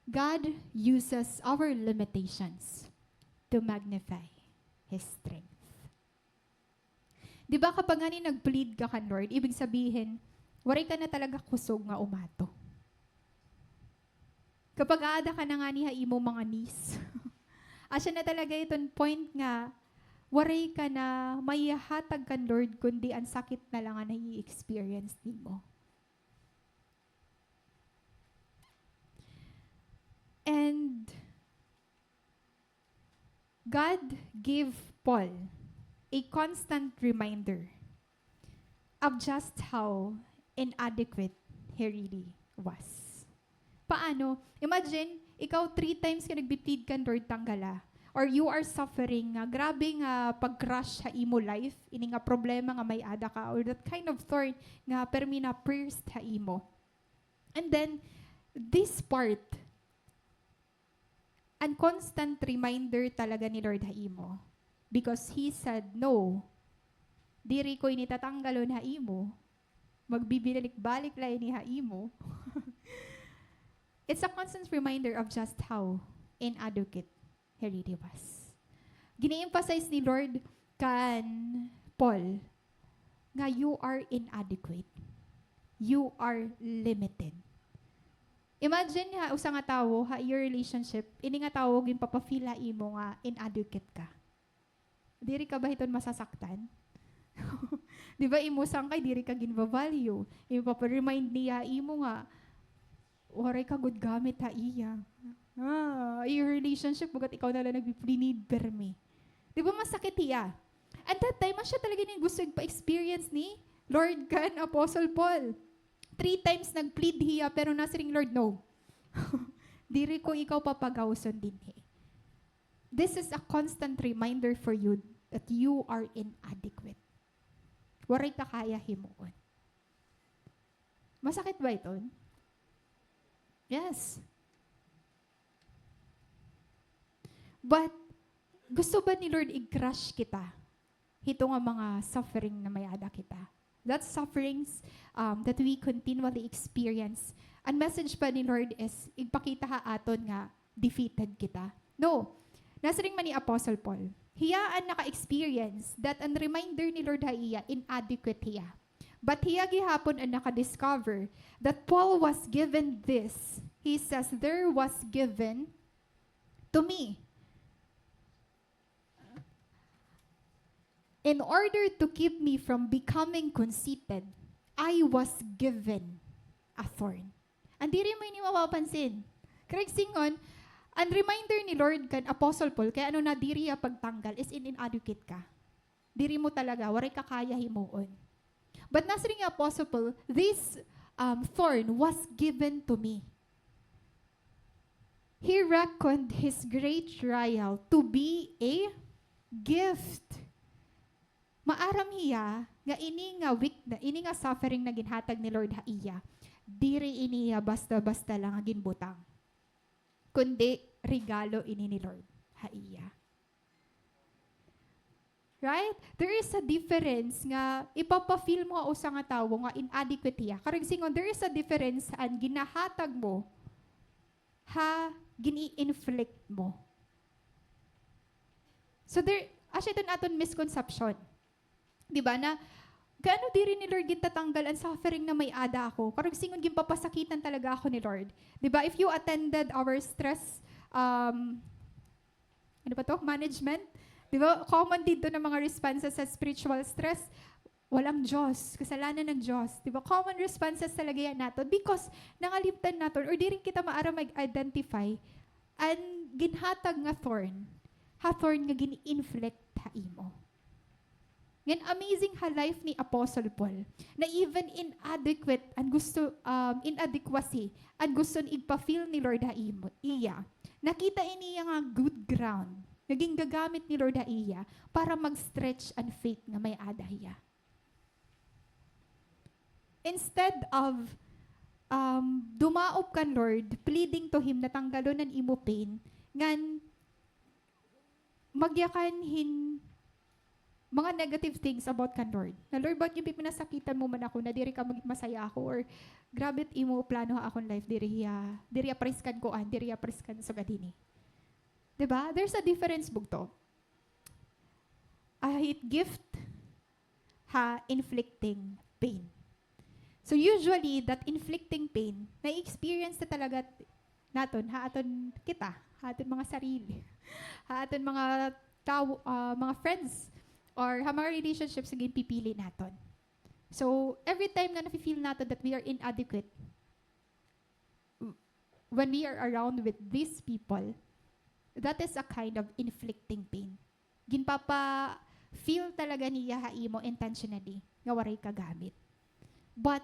God uses our limitations to magnify His strength. Di ba kapag ngani nag-plead ka kan Lord, ibig sabihin, waray ka na talaga kusog nga umato. Kapag aada ka na ngani ha imo mga knees, asya na talaga iton point nga waray ka na maihatag kan Lord, kundi an sakit na la nga nai-experience nimo. And God gave Paul a constant reminder of just how inadequate he really was. Paano? Imagine, ikaw three times ka nagpi-plead kan Lord, tanggala. Or you are suffering nga grabe nga pag-crush ha imo life, ini nga problema nga may-ada ka, or that kind of thorn nga permi na-pierced ha imo. And then, this part, an constant reminder talaga ni Lord ha imo. Because He said, "No, diri ko ini tatanggalon ha imo. Magbibinalik-balik la ini ha imo." It's a constant reminder of just how inadequate he really was. Gini-emphasize ni Lord kan Paul nga you are inadequate. You are limited. Imagine ha usa nga tawo, ha iyo relationship, ini nga tawo ginpapa-feel ha imo nga inadequate ka. Diri ka ba hiton masasaktan? Di ba, imo sangkay, diri ka ginba-value. Ginpapa-remind niya imo nga, waray ka gud gamit ha iya. Ah, iyo relationship, bagat ikaw na la nagpi-plead permi. Di ba, masakit hiya? And that time, asya talaga ini gusto igpa-experience ni Lord kan Apostle Paul. Three times nag-plead hiya, pero nasiring Lord, "No. Diri ko ikaw papagawson dinhi." This is a constant reminder for you that you are inadequate. Waray ka kaya himuon. Masakit ba iton? Yes. But, gusto ba ni Lord i-crush kita hito nga mga suffering na may-ada kita? That sufferings, um, that we continually experience. An message pa ni Lord is, igpakita ha aton nga defeated kita. No. Nasiring man ni Apostle Paul, hiya an naka-experience that an reminder ni Lord ha iya, inadequate hiya. But hiya gihapon an naka-discover that Paul was given this. He says, "There was given to me." In order to keep me from becoming conceited, I was given a thorn. An diri mo ini mapapansin. Karuyag sidngon, an reminder ni Lord kan Apostle Paul, kay ano na diri hiya pagtanggal, is in inadequate ka. Diri mo talaga, waray ka kaya himuon. But nasiring ni Apostle Paul, "This, um, thorn was given to me." He reckoned his great trial to be a gift. Maaram hiya nga ini nga weak-, ini nga suffering na ginhatag ni Lord ha iya, diri ini hiya basta-basta lang nga ginbutang, kundi regalo ini ni Lord ha iya. Right? There is a difference nga ipapa-feel mo ha usa nga tawo nga inadequate hiya. Karuyag sidngon, there is a difference an ginahatag mo ha gini-inflict mo. So there, asya iton aton misconception. Di ba na, kay ano diri ni Lord gintatanggal an suffering na may-ada ako? Karuyag sidngon, ginpapasakitan talaga ako ni Lord. Di ba, if you attended our stress, um, ano ba to? Management? Di ba, common didto na mga responses sa spiritual stress, "Walang Diyos, kasalanan ng Diyos." Di ba, common responses talaga yana naton because nangalimtan naton or diri kita maaram mag-identify an ginhatag nga thorn, ha thorn nga gin-inflict ha imo. Ngan amazing ha life ni Apostle Paul, na even inadequate an gusto, um, inadequacy an gusto igpa-feel ni Lord ha imo, iya, nakita ini niya nga good ground nga gingagamit ni Lord ha iya para mag-stretch an faith nga may-ada hiya. Instead of, um, dumaop kan Lord, pleading to Him na tanggalon an imo pain, ngan magyakan hin mga negative things about kan Lord. Na, "Lord, bakit ginpipinasakitan mo man ako na diri ka mag-, masaya ako?" Or, "Grabe it imo plano ha akon life, diri hiya, diri hiya pares kan kuan, diri hiya pares kan sugad hini." Di ba? There's a difference, bugto. A hit gift ha inflicting pain. So usually, that inflicting pain, na-experience na talaga t-, naton, ha aton kita, ha aton mga sarili, ha aton mga tawo, ah, mga friends, or ha mga relationships nga ginpipili naton. So, every time nga nafe-feel naton that we are inadequate, w-, when we are around with these people, that is a kind of inflicting pain. Ginpapa-feel talaga niya ha imo intentionally nga waray ka gamit. But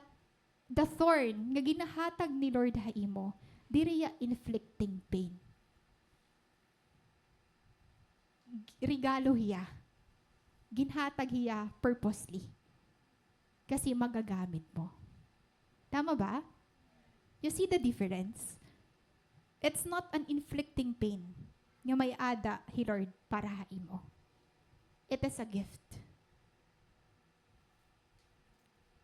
the thorn nga ginahatag ni Lord ha imo, diri hiya inflicting pain. G-, regalo hiya. Ginhatag hiya purposely. Kasi magagamit mo. Tama ba? You see the difference? It's not an inflicting pain nga may-ada hi Lord para ha imo. It is a gift.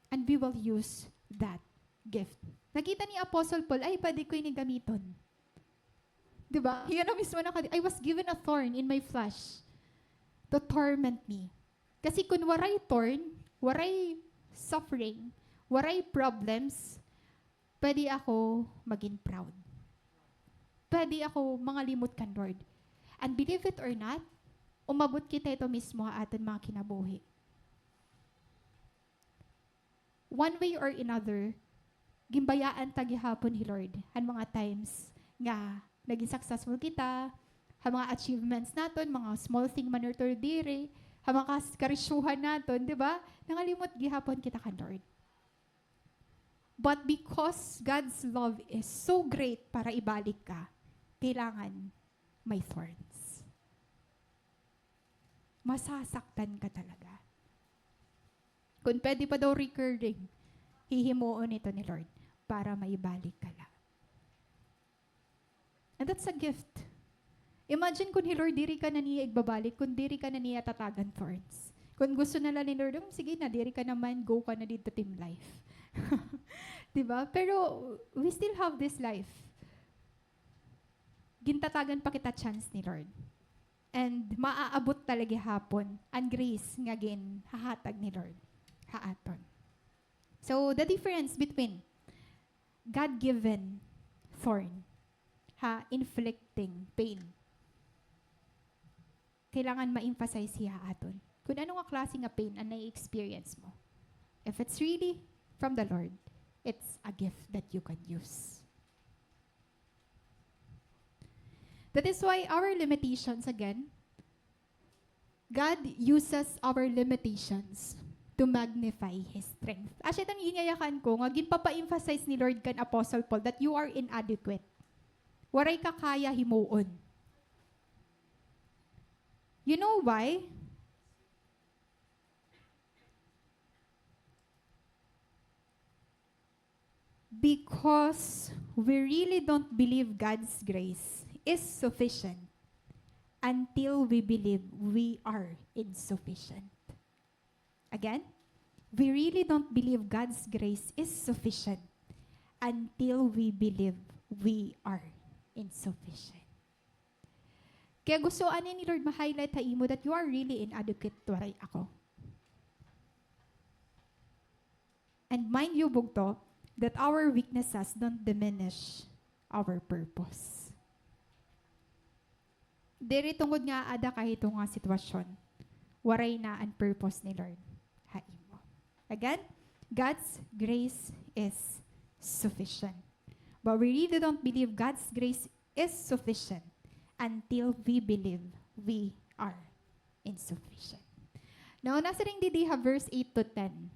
And we will use that gift. Nakita ni Apostle Paul, "Ay, pwede ko ini gamiton." Di ba? Hiya na mismo naka-, "I was given a thorn in my flesh to torment me." Kasi kun waray thorn, waray suffering, waray problems, pwede ako magin proud. Pwede ako mangalimot kan Lord. And believe it or not, umabot kita hito mismo ha aton mga kinabuhi. One way or another, ginbayaan ta gihapon hi Lord han mga times nga naging successful kita, ha mga achievements naton, mga small thing man or diri, ha mga kas-, karisyuhan naton, di ba? Nangalimot gihapon kita kan Lord. But because God's love is so great para ibalik ka, kailangan may thorns. Masasaktan ka talaga. Kun pwede pa daw recurring, hihimuon ito ni Lord para maibalik ka la. And that's a gift. Imagine kun hi Lord diri ka na niya igbabalik, kun diri ka na niya tatagan thorns. Kun gusto na la ni Lord, "Hmm, sige na, diri ka naman, go ka na didto team life." Di ba? Pero we still have this life. Gintatagan pa kita chance ni Lord. And maaabot talaga gihapon an grace nga ginhahatag ni Lord ha aton. So, the difference between God-given thorn, ha, inflicting pain. Kailangan ma-emphasize hiya ha aton. Kun ano nga klase nga pain an nai-experience mo. If it's really from the Lord, it's a gift that you can use. That is why our limitations, again, God uses our limitations to magnify His strength. Asya it an ginyayakan ko, nga ginpapa-emphasize ni Lord kan Apostle Paul that you are inadequate. Waray ka kaya himuon. You know why? Because we really don't believe God's grace is sufficient until we believe we are insufficient. Again, we really don't believe God's grace is sufficient until we believe we are insufficient. Kaya gusto ani ni Lord ma-highlight ha imo that you are really inadequate, waray ako. And mind you, bugto, that our weaknesses don't diminish our purpose. Diri tungod nga aada ka hito nga sitwasyon, waray na an purpose ni Lord ha imo. Again, God's grace is sufficient. But we really don't believe God's grace is sufficient until we believe we are insufficient. Now, nasiring didi ha verse eight to ten.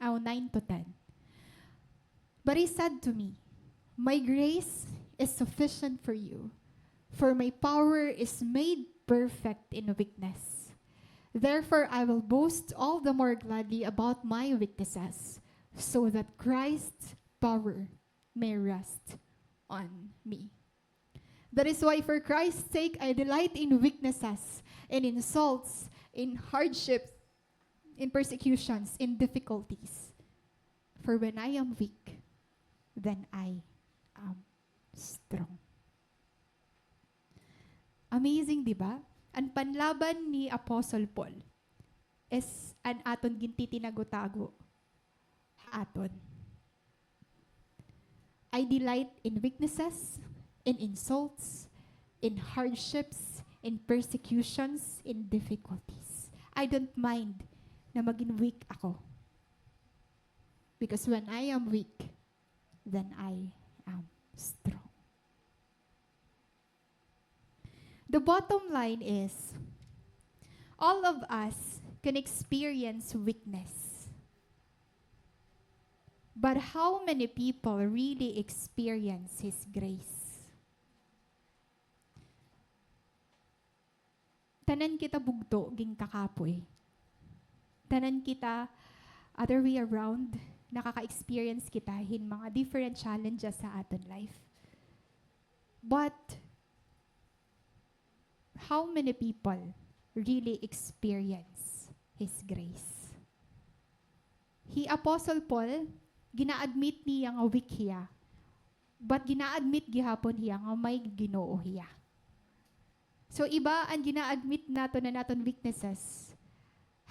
Oh, nine to ten. But he said to me, "My grace is sufficient for you, for my power is made perfect in weakness. Therefore, I will boast all the more gladly about my weaknesses, so that Christ's power may rest on me. That is why for Christ's sake I delight in weaknesses, in insults, in hardships, in persecutions, in difficulties. For when I am weak, then I am strong." Amazing, di ba? An panlaban ni Apostle Paul is an aton gintitinago-tago ha aton. I delight in weaknesses, in insults, in hardships, in persecutions, in difficulties. I don't mind na maging weak ako. Because when I am weak, then I am strong. The bottom line is, all of us can experience weakness. But how many people really experience His grace? Tanan kita bugto, ginkakapoy. Tanan kita, other way around, nakaka-experience kita hin mga different challenges sa aton life. But how many people really experience His grace? Hi Apostle Paul, gina-admit niya nga weak hiya, but gina-admit gihapon hiya nga may Ginoo hiya. So, iba an gina-admit naton an aton weaknesses,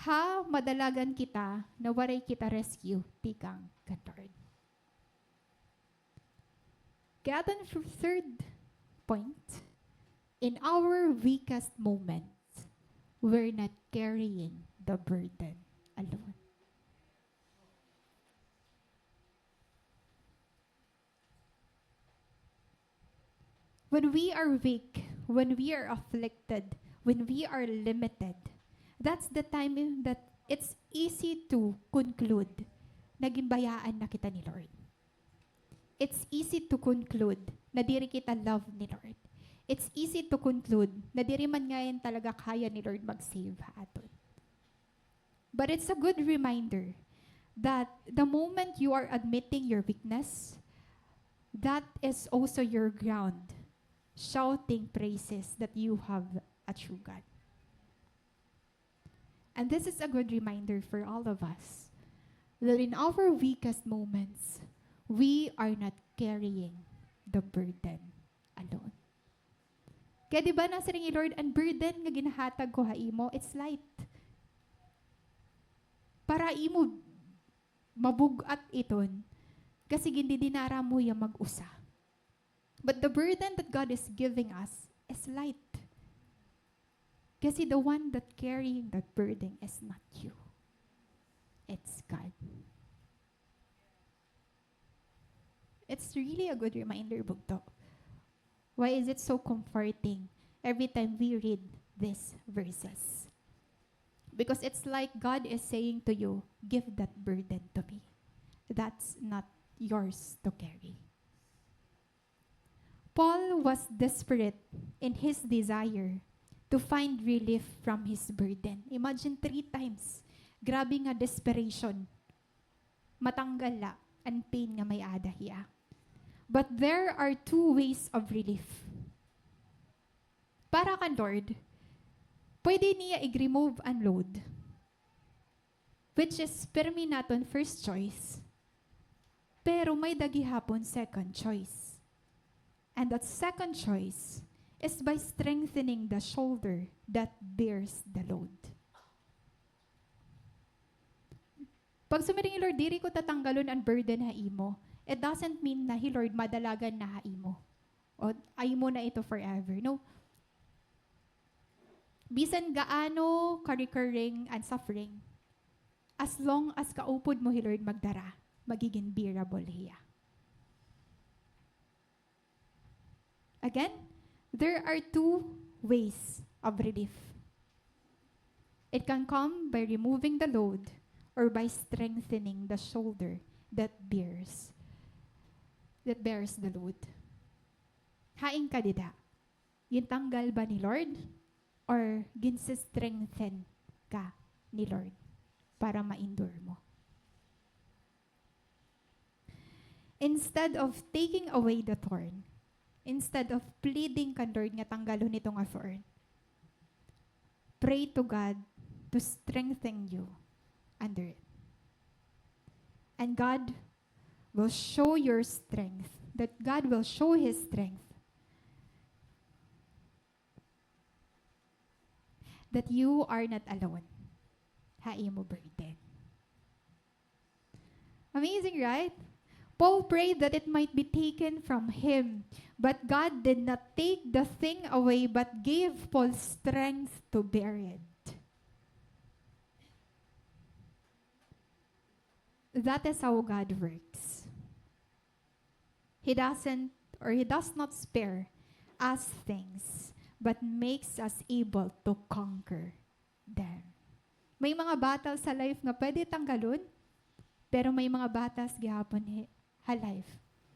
ha madalagan kita na waray kita rescue tikang kan Lord. Kay aton f-, third point, in our weakest moments, we're not carrying the burden alone. When we are weak, when we are afflicted, when we are limited, that's the time that it's easy to conclude na ginbayaan na kita ni Lord. It's easy to conclude na diri kita love ni Lord. It's easy to conclude na diri man ngay-an talaga kaya ni Lord mag-save ha aton. But it's a good reminder that the moment you are admitting your weakness, that is also your ground, shouting praises that you have a true God. And this is a good reminder for all of us that in our weakest moments, we are not carrying the burden alone. Kay di ba nasiring ni Lord, an burden nga ginhatag ko ha imo, it's light. Para imo mabug-at iton, kasi gindidinara mo hiya mag-usa. But the burden that God is giving us is light. Kasi the one that carrying that burden is not you. It's God. It's really a good reminder, bugto. Why is it so comforting every time we read these verses? Because it's like God is saying to you, "Give that burden to me. That's not yours to carry." Paul was desperate in his desire to find relief from his burden. Imagine, three times. Grabe nga desperation. Matanggal la an pain nga may-ada hiya. But there are two ways of relief. Para kan Lord, pwede niya ig-remove an load, which is pirmi naton first choice. Pero may-ada gihapon second choice. And that second choice is by strengthening the shoulder that bears the load. Pag sumiring hi Lord, "Diri ko tatanggalon an burden ha imo," it doesn't mean na hi Lord madalagan na ha imo. O, imo na ito forever. No. Bisan gaano ka-recurring an suffering, as long as kaupod mo hi Lord magdara, magiging bearable hiya. Again, there are two ways of relief. It can come by removing the load or by strengthening the shoulder that bears, that bears the load. Hain ka dida? Gintanggal ba ni Lord? Or ginse-strengthen ka ni Lord para ma-endure mo? Instead of taking away the thorn, instead of pleading kan Lord nga tanggalon ito nga thorn, pray to God to strengthen you under it. And God will show your strength, that God will show His strength, that you are not alone ha imo burden. Amazing, right? Paul prayed that it might be taken from him, but God did not take the thing away, but gave Paul strength to bear it. That is how God works. He doesn't, or He does not spare us things, but makes us able to conquer them. May mga battles sa life nga pwede tanggalon, pero may mga battles gihapon hi-, ha life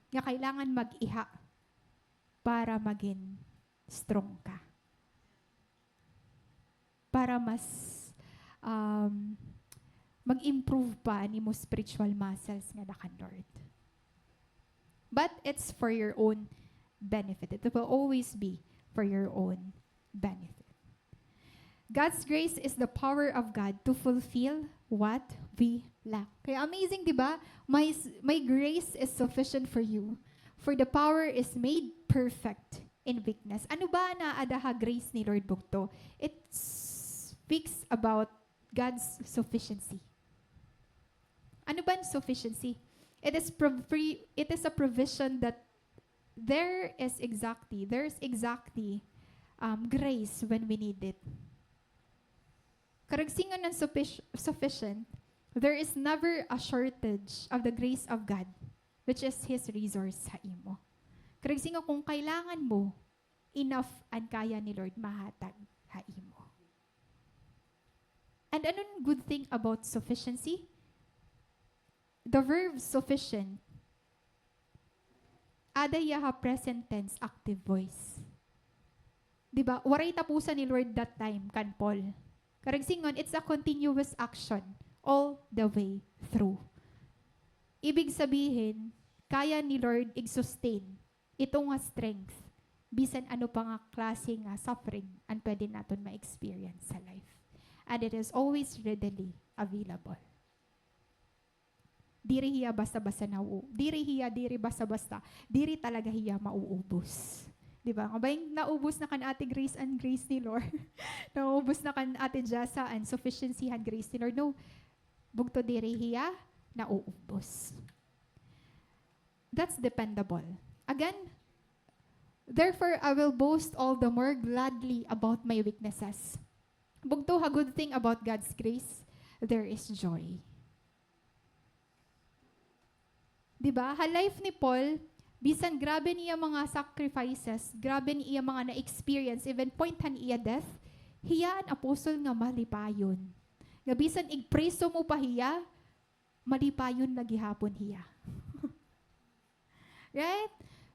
nga kailangan mag-iha para magin strong ka. Para mas, um, mag-improve pa an imo spiritual muscles ngada kan Lord. But it's for your own benefit. It will always be for your own benefit. God's grace is the power of God to fulfill what we lack. Kaya amazing, di ba? My s-, my grace is sufficient for you, for the power is made perfect in weakness. Ano ba an aada ha grace ni Lord bugto? It speaks about God's sufficiency. Ano ba an sufficiency? It is prov-, pre-, it is a provision that there is exactly, there is exactly, um, grace when we need it. Karuyag sidngon an suffic-, sufficient, there is never a shortage of the grace of God, which is His resource ha imo. Karuyag sidngon, kung kailangan mo, enough an kaya ni Lord mahatag ha imo. And ano an good thing about sufficiency? The verb sufficient, aada hiya ha present tense, active voice. Di ba? Waray tapusan ni Lord that time kan Paul. Karuyag sidngon, it's a continuous action all the way through. Ibig sabihin, kaya ni Lord ig-sustain ito nga strength, bisan ano pa nga klase nga suffering an pwede naton ma-experience sa life. And it is always readily available. Diri hiya basta-basta nau-, diri hiya, diri basta-basta, diri talaga hiya mauubos. Di ba? Nga ba yung naubos na kan Ate Grace an grace ni Lord? Naubos na kan Ate Jessa an sufficiency han grace ni Lord? No. Bugto diri hiya nauubos. That's dependable. Again, "Therefore I will boast all the more gladly about my weaknesses." Bugto ha good thing about God's grace, there is joy. Di ba? Ha life ni Paul, bisan grabe niya mga sacrifices, grabe niya mga na-experience, even point han iya death, hiya an apostle nga malipayon. Nga bisan igpriso mo pa hiya, malipayon na gihapon hiya. Right?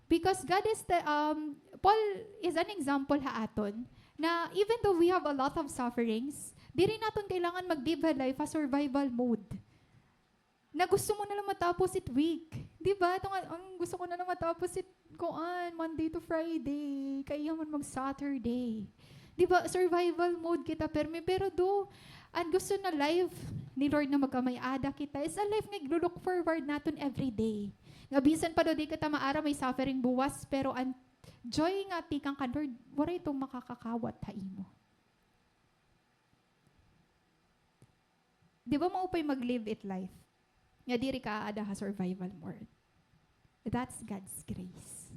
Because God is the, um, Paul is an example ha aton na even though we have a lot of sufferings, diri naton kailangan mag-live ha life ha survival mode. Na gusto mo na lang matapos it week. Di ba? Ito nga, ang gusto ko na lang matapos it, kuan, Monday to Friday. Kaiha man mag-Saturday. Di ba? Survival mode kita, permi. Pero do, an gusto na life ni Lord na magkamay-ada kita, is a life nga iglo-look forward naton every day. Nga bisan pa daw di kita maaram may suffering buwas, pero an joy nga tikang kan Lord, waray ito makakakawat ha imo. Di ba maupay mag-live it life? Nga diri ka aada ha survival mode. That's God's grace.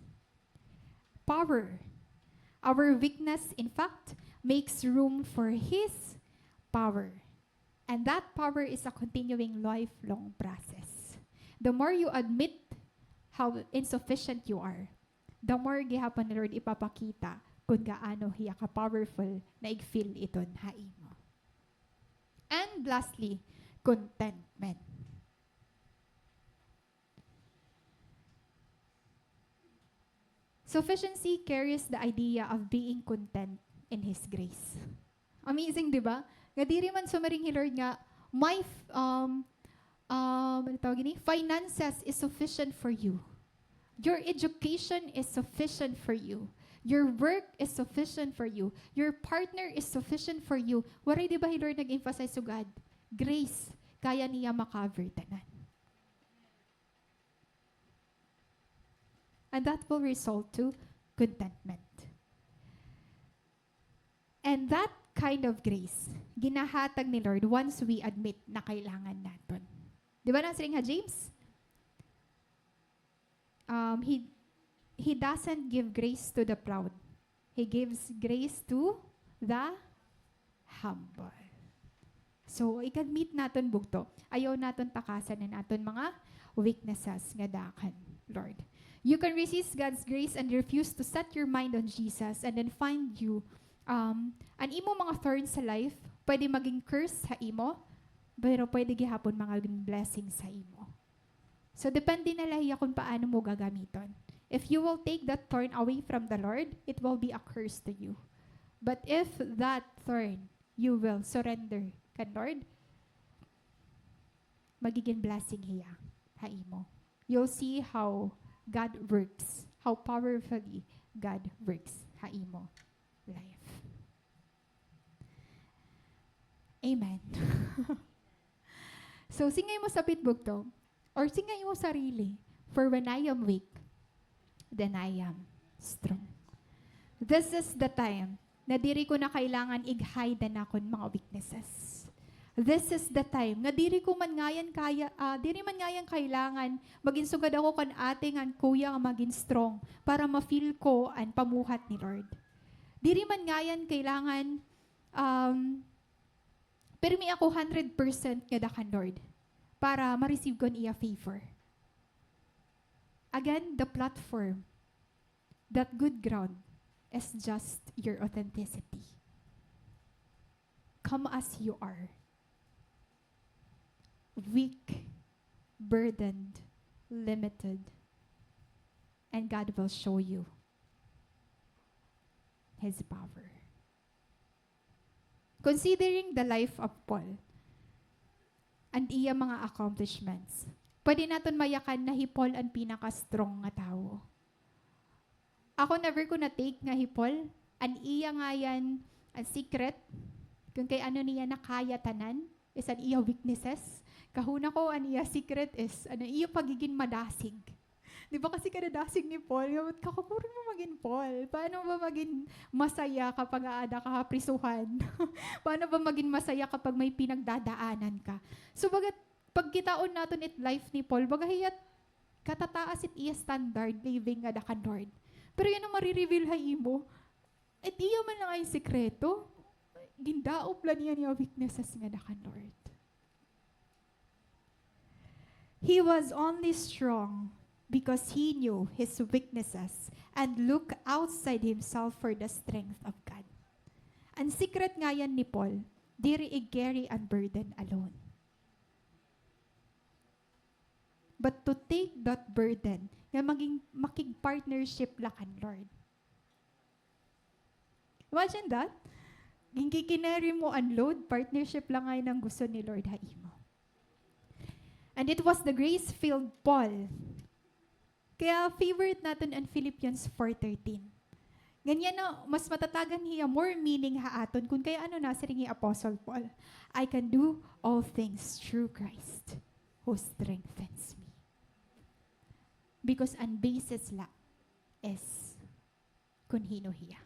Power. Our weakness, in fact, makes room for His power. And that power is a continuing lifelong process. The more you admit how insufficient you are, the more gihapon ni Lord ipapakita kun gaano hiya ka-powerful na ig-fill iton ha imo. And lastly, contentment. Sufficiency carries the idea of being content in His grace. Amazing, di ba? Nga diri man sumiring hi Lord nga, my f-, um, um, ano tawag ini? Finances is sufficient for you. Your education is sufficient for you. Your work is sufficient for you. Your partner is sufficient for you. Waray, di ba, hi Lord nag-emphasize sugad? Grace, kaya niya ma-cover tanan. And that will result to contentment. And that kind of grace, ginahatag ni Lord once we admit na kailangan naton. Di ba nasiring ha James? um, he, he doesn't give grace to the proud. He gives grace to the humble. So, i-admit naton bugto. Ayaw naton takasan an aton mga weaknesses ngada kan Lord. You can resist God's grace and refuse to set your mind on Jesus and then find you, um, an imo mga thorns sa life, pwede maging curse ha imo, pero pwede gihapon maging blessing sa imo. So, depende na la hiya kung paano mo gagamiton. If you will take that thorn away from the Lord, it will be a curse to you. But if that thorn, you will surrender kan Lord, magiging blessing hiya ha imo. You'll see how God works, how powerfully God works ha imo life. Amen. So, singa imo sapit bugto, or singa imo sarili, "For when I am weak, then I am strong." This is the time na diri ko na kailangan ig-hide an akon mga weaknesses. This is the time nga diri ko man ngayan kaya, ah, diri man ngayan kailangan magin sugad ako kan ate ngan kuya nga magin strong para ma-feel ko an pamuhat ni Lord. Diri man ngayan kailangan, um, pirmi ako hundred percent ngada kan Lord para ma-receive ko an iya favor. Again, the platform, that good ground is just your authenticity. Come as you are. Weak, burdened, limited, and God will show you His power. Considering the life of Paul and iya mga accomplishments, pwede naton mayakan na hi Paul an pinaka-strong nga tawo. Ako, never ko na-take nga hi Paul, an iya ngayan, an secret, kun kay ano niya nakaya tanan, is an iya weaknesses. Kahuna ko, an iya secret is, ano, iya pagigin madasig. Di ba kasi kadadasig ni Paul, nga, "Kakapuri mo magin Paul. Paano ba magin masaya kapag aada ka ha prisuhan? Paano ba magin masaya kapag may pinagdadaanan ka?" So, baga, pagkitaon naton it life ni Paul, baga hiya't katataas it iya standard living ngada kan Lord. Pero yana mare-reveal ha imo, it iya man la ngay sikreto, gindaop la niya niya weaknesses ngada kan Lord. He was only strong because he knew his weaknesses and look outside himself for the strength of God. An secret ngayan ni Paul, diri ig-carry an burden alone, but to take that burden nga maging makig-partnership la kan Lord. Imagine that. Ginki-carry mo an load, partnership la ngay-an an gusto ni Lord ha imo. And it was the grace-filled Paul. Kaya favorite naton an Philippians four thirteen. Ngan yana, mas matatagan hiya more meaning ha aton kun kay ano nasiring hi Apostle Paul, "I can do all things through Christ who strengthens me." Because an basis la is kun hin-o hiya.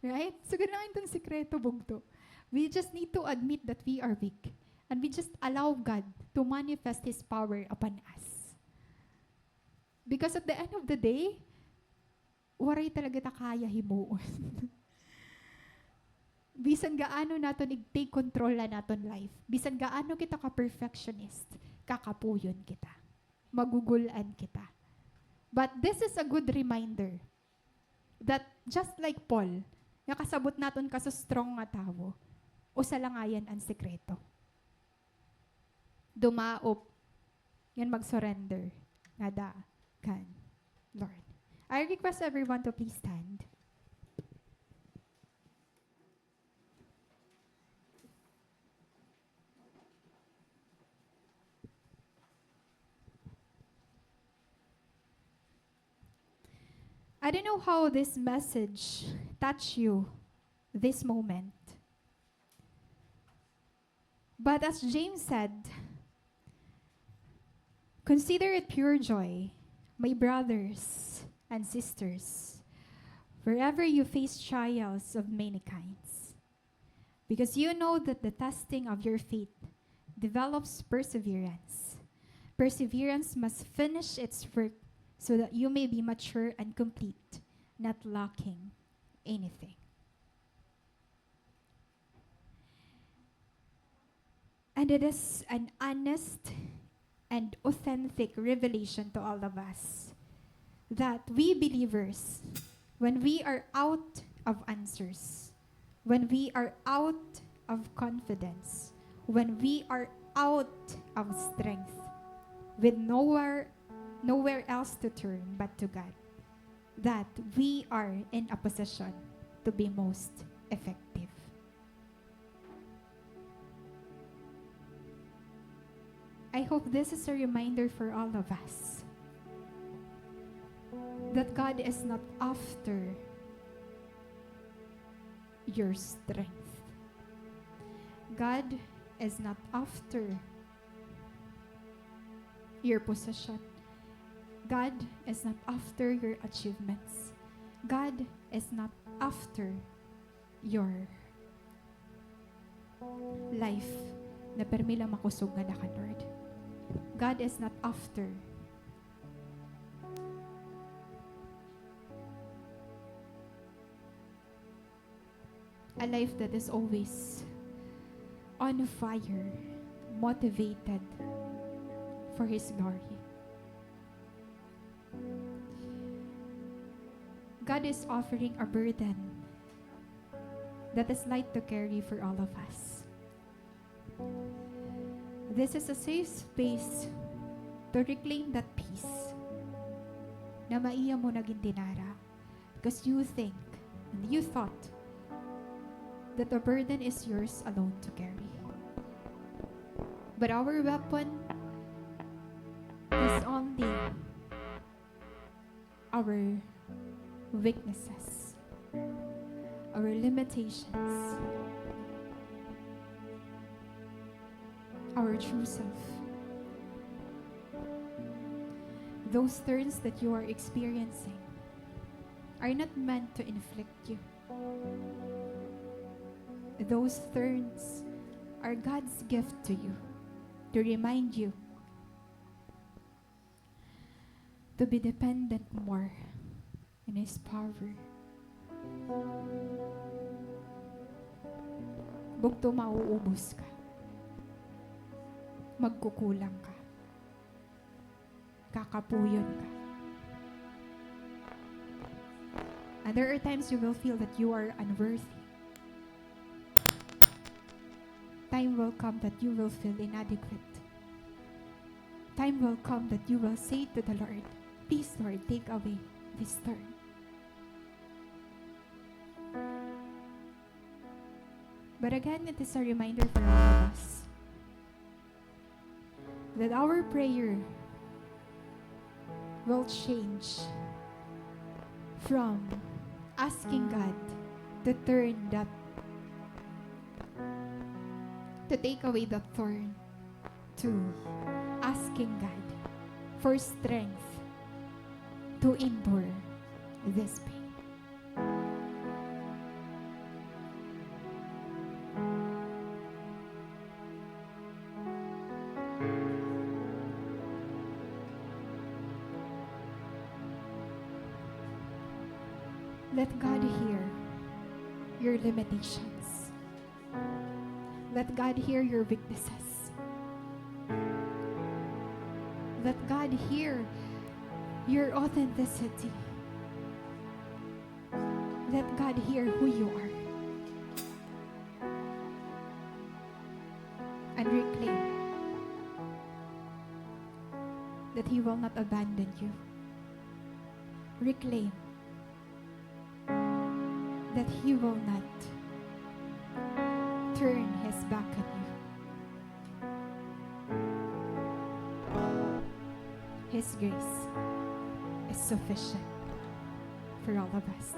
Right? So, ganahan iton sikreto, bugto. We just need to admit that we are weak. And we just allow God to manifest His power upon us. Because at the end of the day, waray talaga ta kaya himuon. Bisan gaano naton ig-take control an aton life, bisan gaano kita ka-perfectionist, kakapuyon kita. Magugul-an kita. But this is a good reminder that just like Paul, nga kasabot naton kaso-strong nga tawo, usa la ngayan an sekreto. Dumaop, ngan mag-surrender ngada kan Lord. I request everyone to please stand. I don't know how this message touch you this moment. But as James said, "Consider it pure joy, my brothers and sisters, wherever you face trials of many kinds, because you know that the testing of your faith develops perseverance. Perseverance must finish its work so that you may be mature and complete, not lacking anything. And it is an honest and authentic revelation to all of us that we believers, when we are out of answers, when we are out of confidence, when we are out of strength, with nowhere, nowhere else to turn but to God, that we are in a position to be most effective. I hope this is a reminder for all of us that God is not after your strength. God is not after your position. God is not after your achievements. God is not after your life na pirmi la makusog ngada kan Lord. God is not after a life that is always on fire, motivated for His glory. God is offering a burden that is light to carry for all of us. This is a safe space to reclaim that peace na maiya mo nagin dinara, because you think and you thought that the burden is yours alone to carry. But our weapon is only our weaknesses, our limitations, our true self. Those thorns that you are experiencing are not meant to inflict you. Those thorns are God's gift to you to remind you to be dependent more in His power. Bugto mauubos ka. Magkukulang ka. Kakapuyon ka. And there are times you will feel that you are unworthy. Time will come that you will feel inadequate. Time will come that you will say to the Lord, "Please, Lord, take away this thorn." But again, it is a reminder for all of us that our prayer will change from asking God to turn that, to take away the thorn, to asking God for strength to endure this pain. Let God hear your limitations. Let God hear your weaknesses. Let God hear your authenticity. Let God hear who you are. And reclaim that He will not abandon you. Reclaim that He will not turn His back on you. His grace is sufficient for all of us.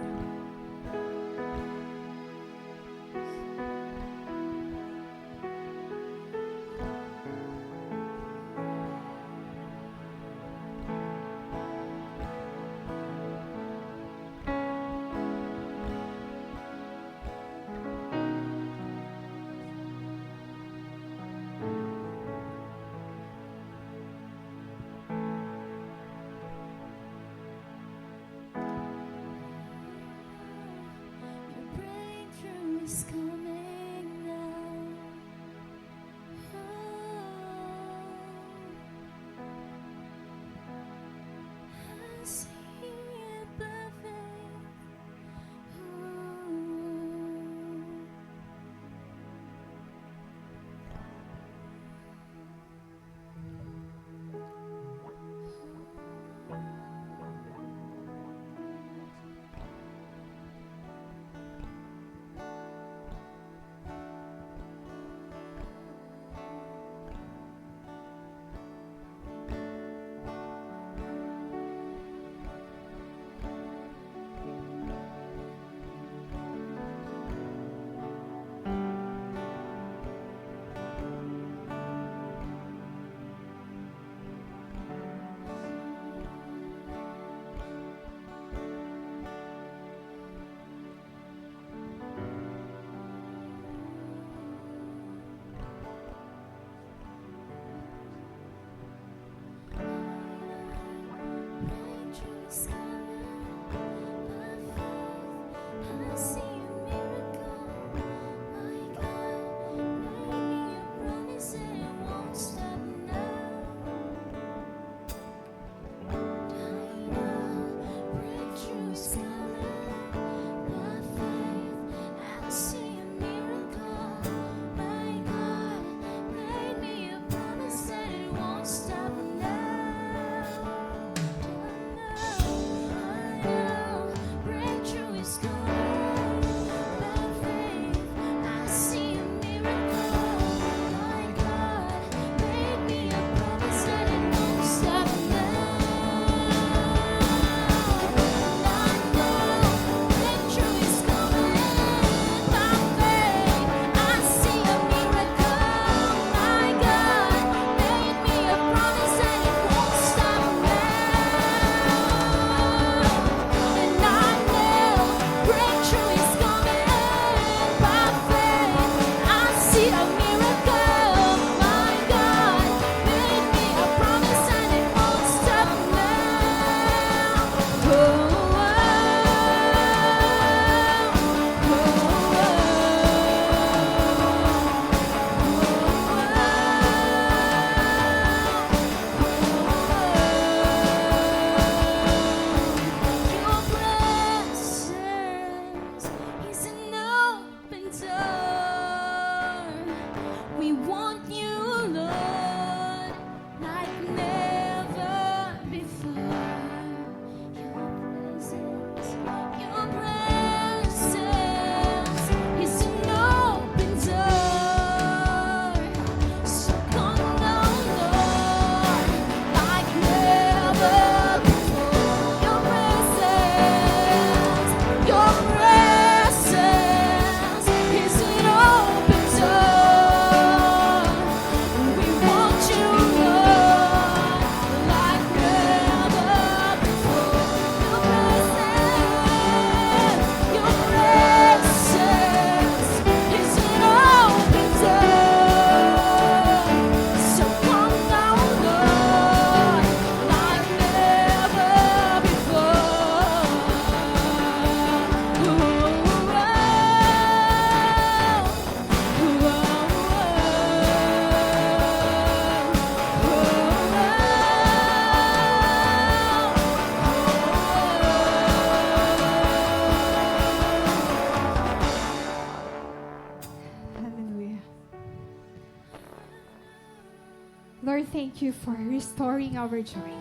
Thank you for restoring our joy.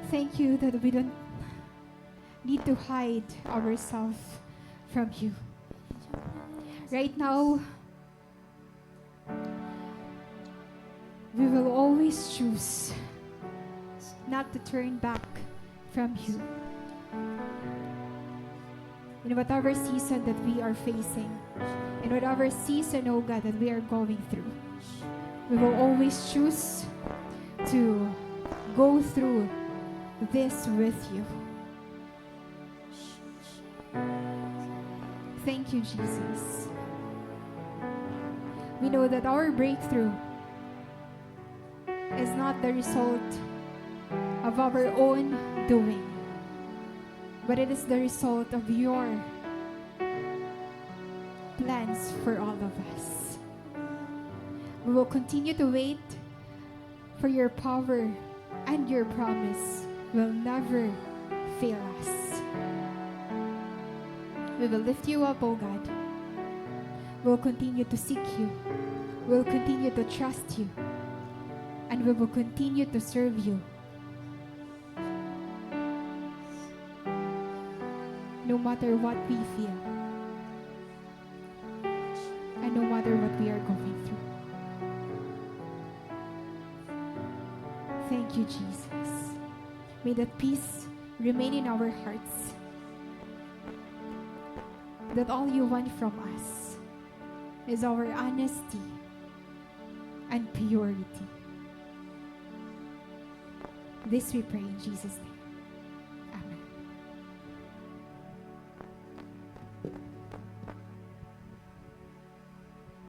Thank you that we don't need to hide ourselves from you. Right now, we will always choose not to turn back from you. In whatever season that we are facing, in whatever season, oh God, that we are going through, we will always choose to go through this with you. Thank you, Jesus. We know that our breakthrough is not the result of our own doing, but it is the result of your plans for all of us. We will continue to wait, for your power and your promise will never fail us. We will lift you up, O God. We'll continue to seek you. We'll continue to trust you. And we will continue to serve you, no matter what we feel and no matter what we are going through. Thank you, Jesus. May that peace remain in our hearts, that all you want from us is our honesty and purity. This we pray in Jesus' name.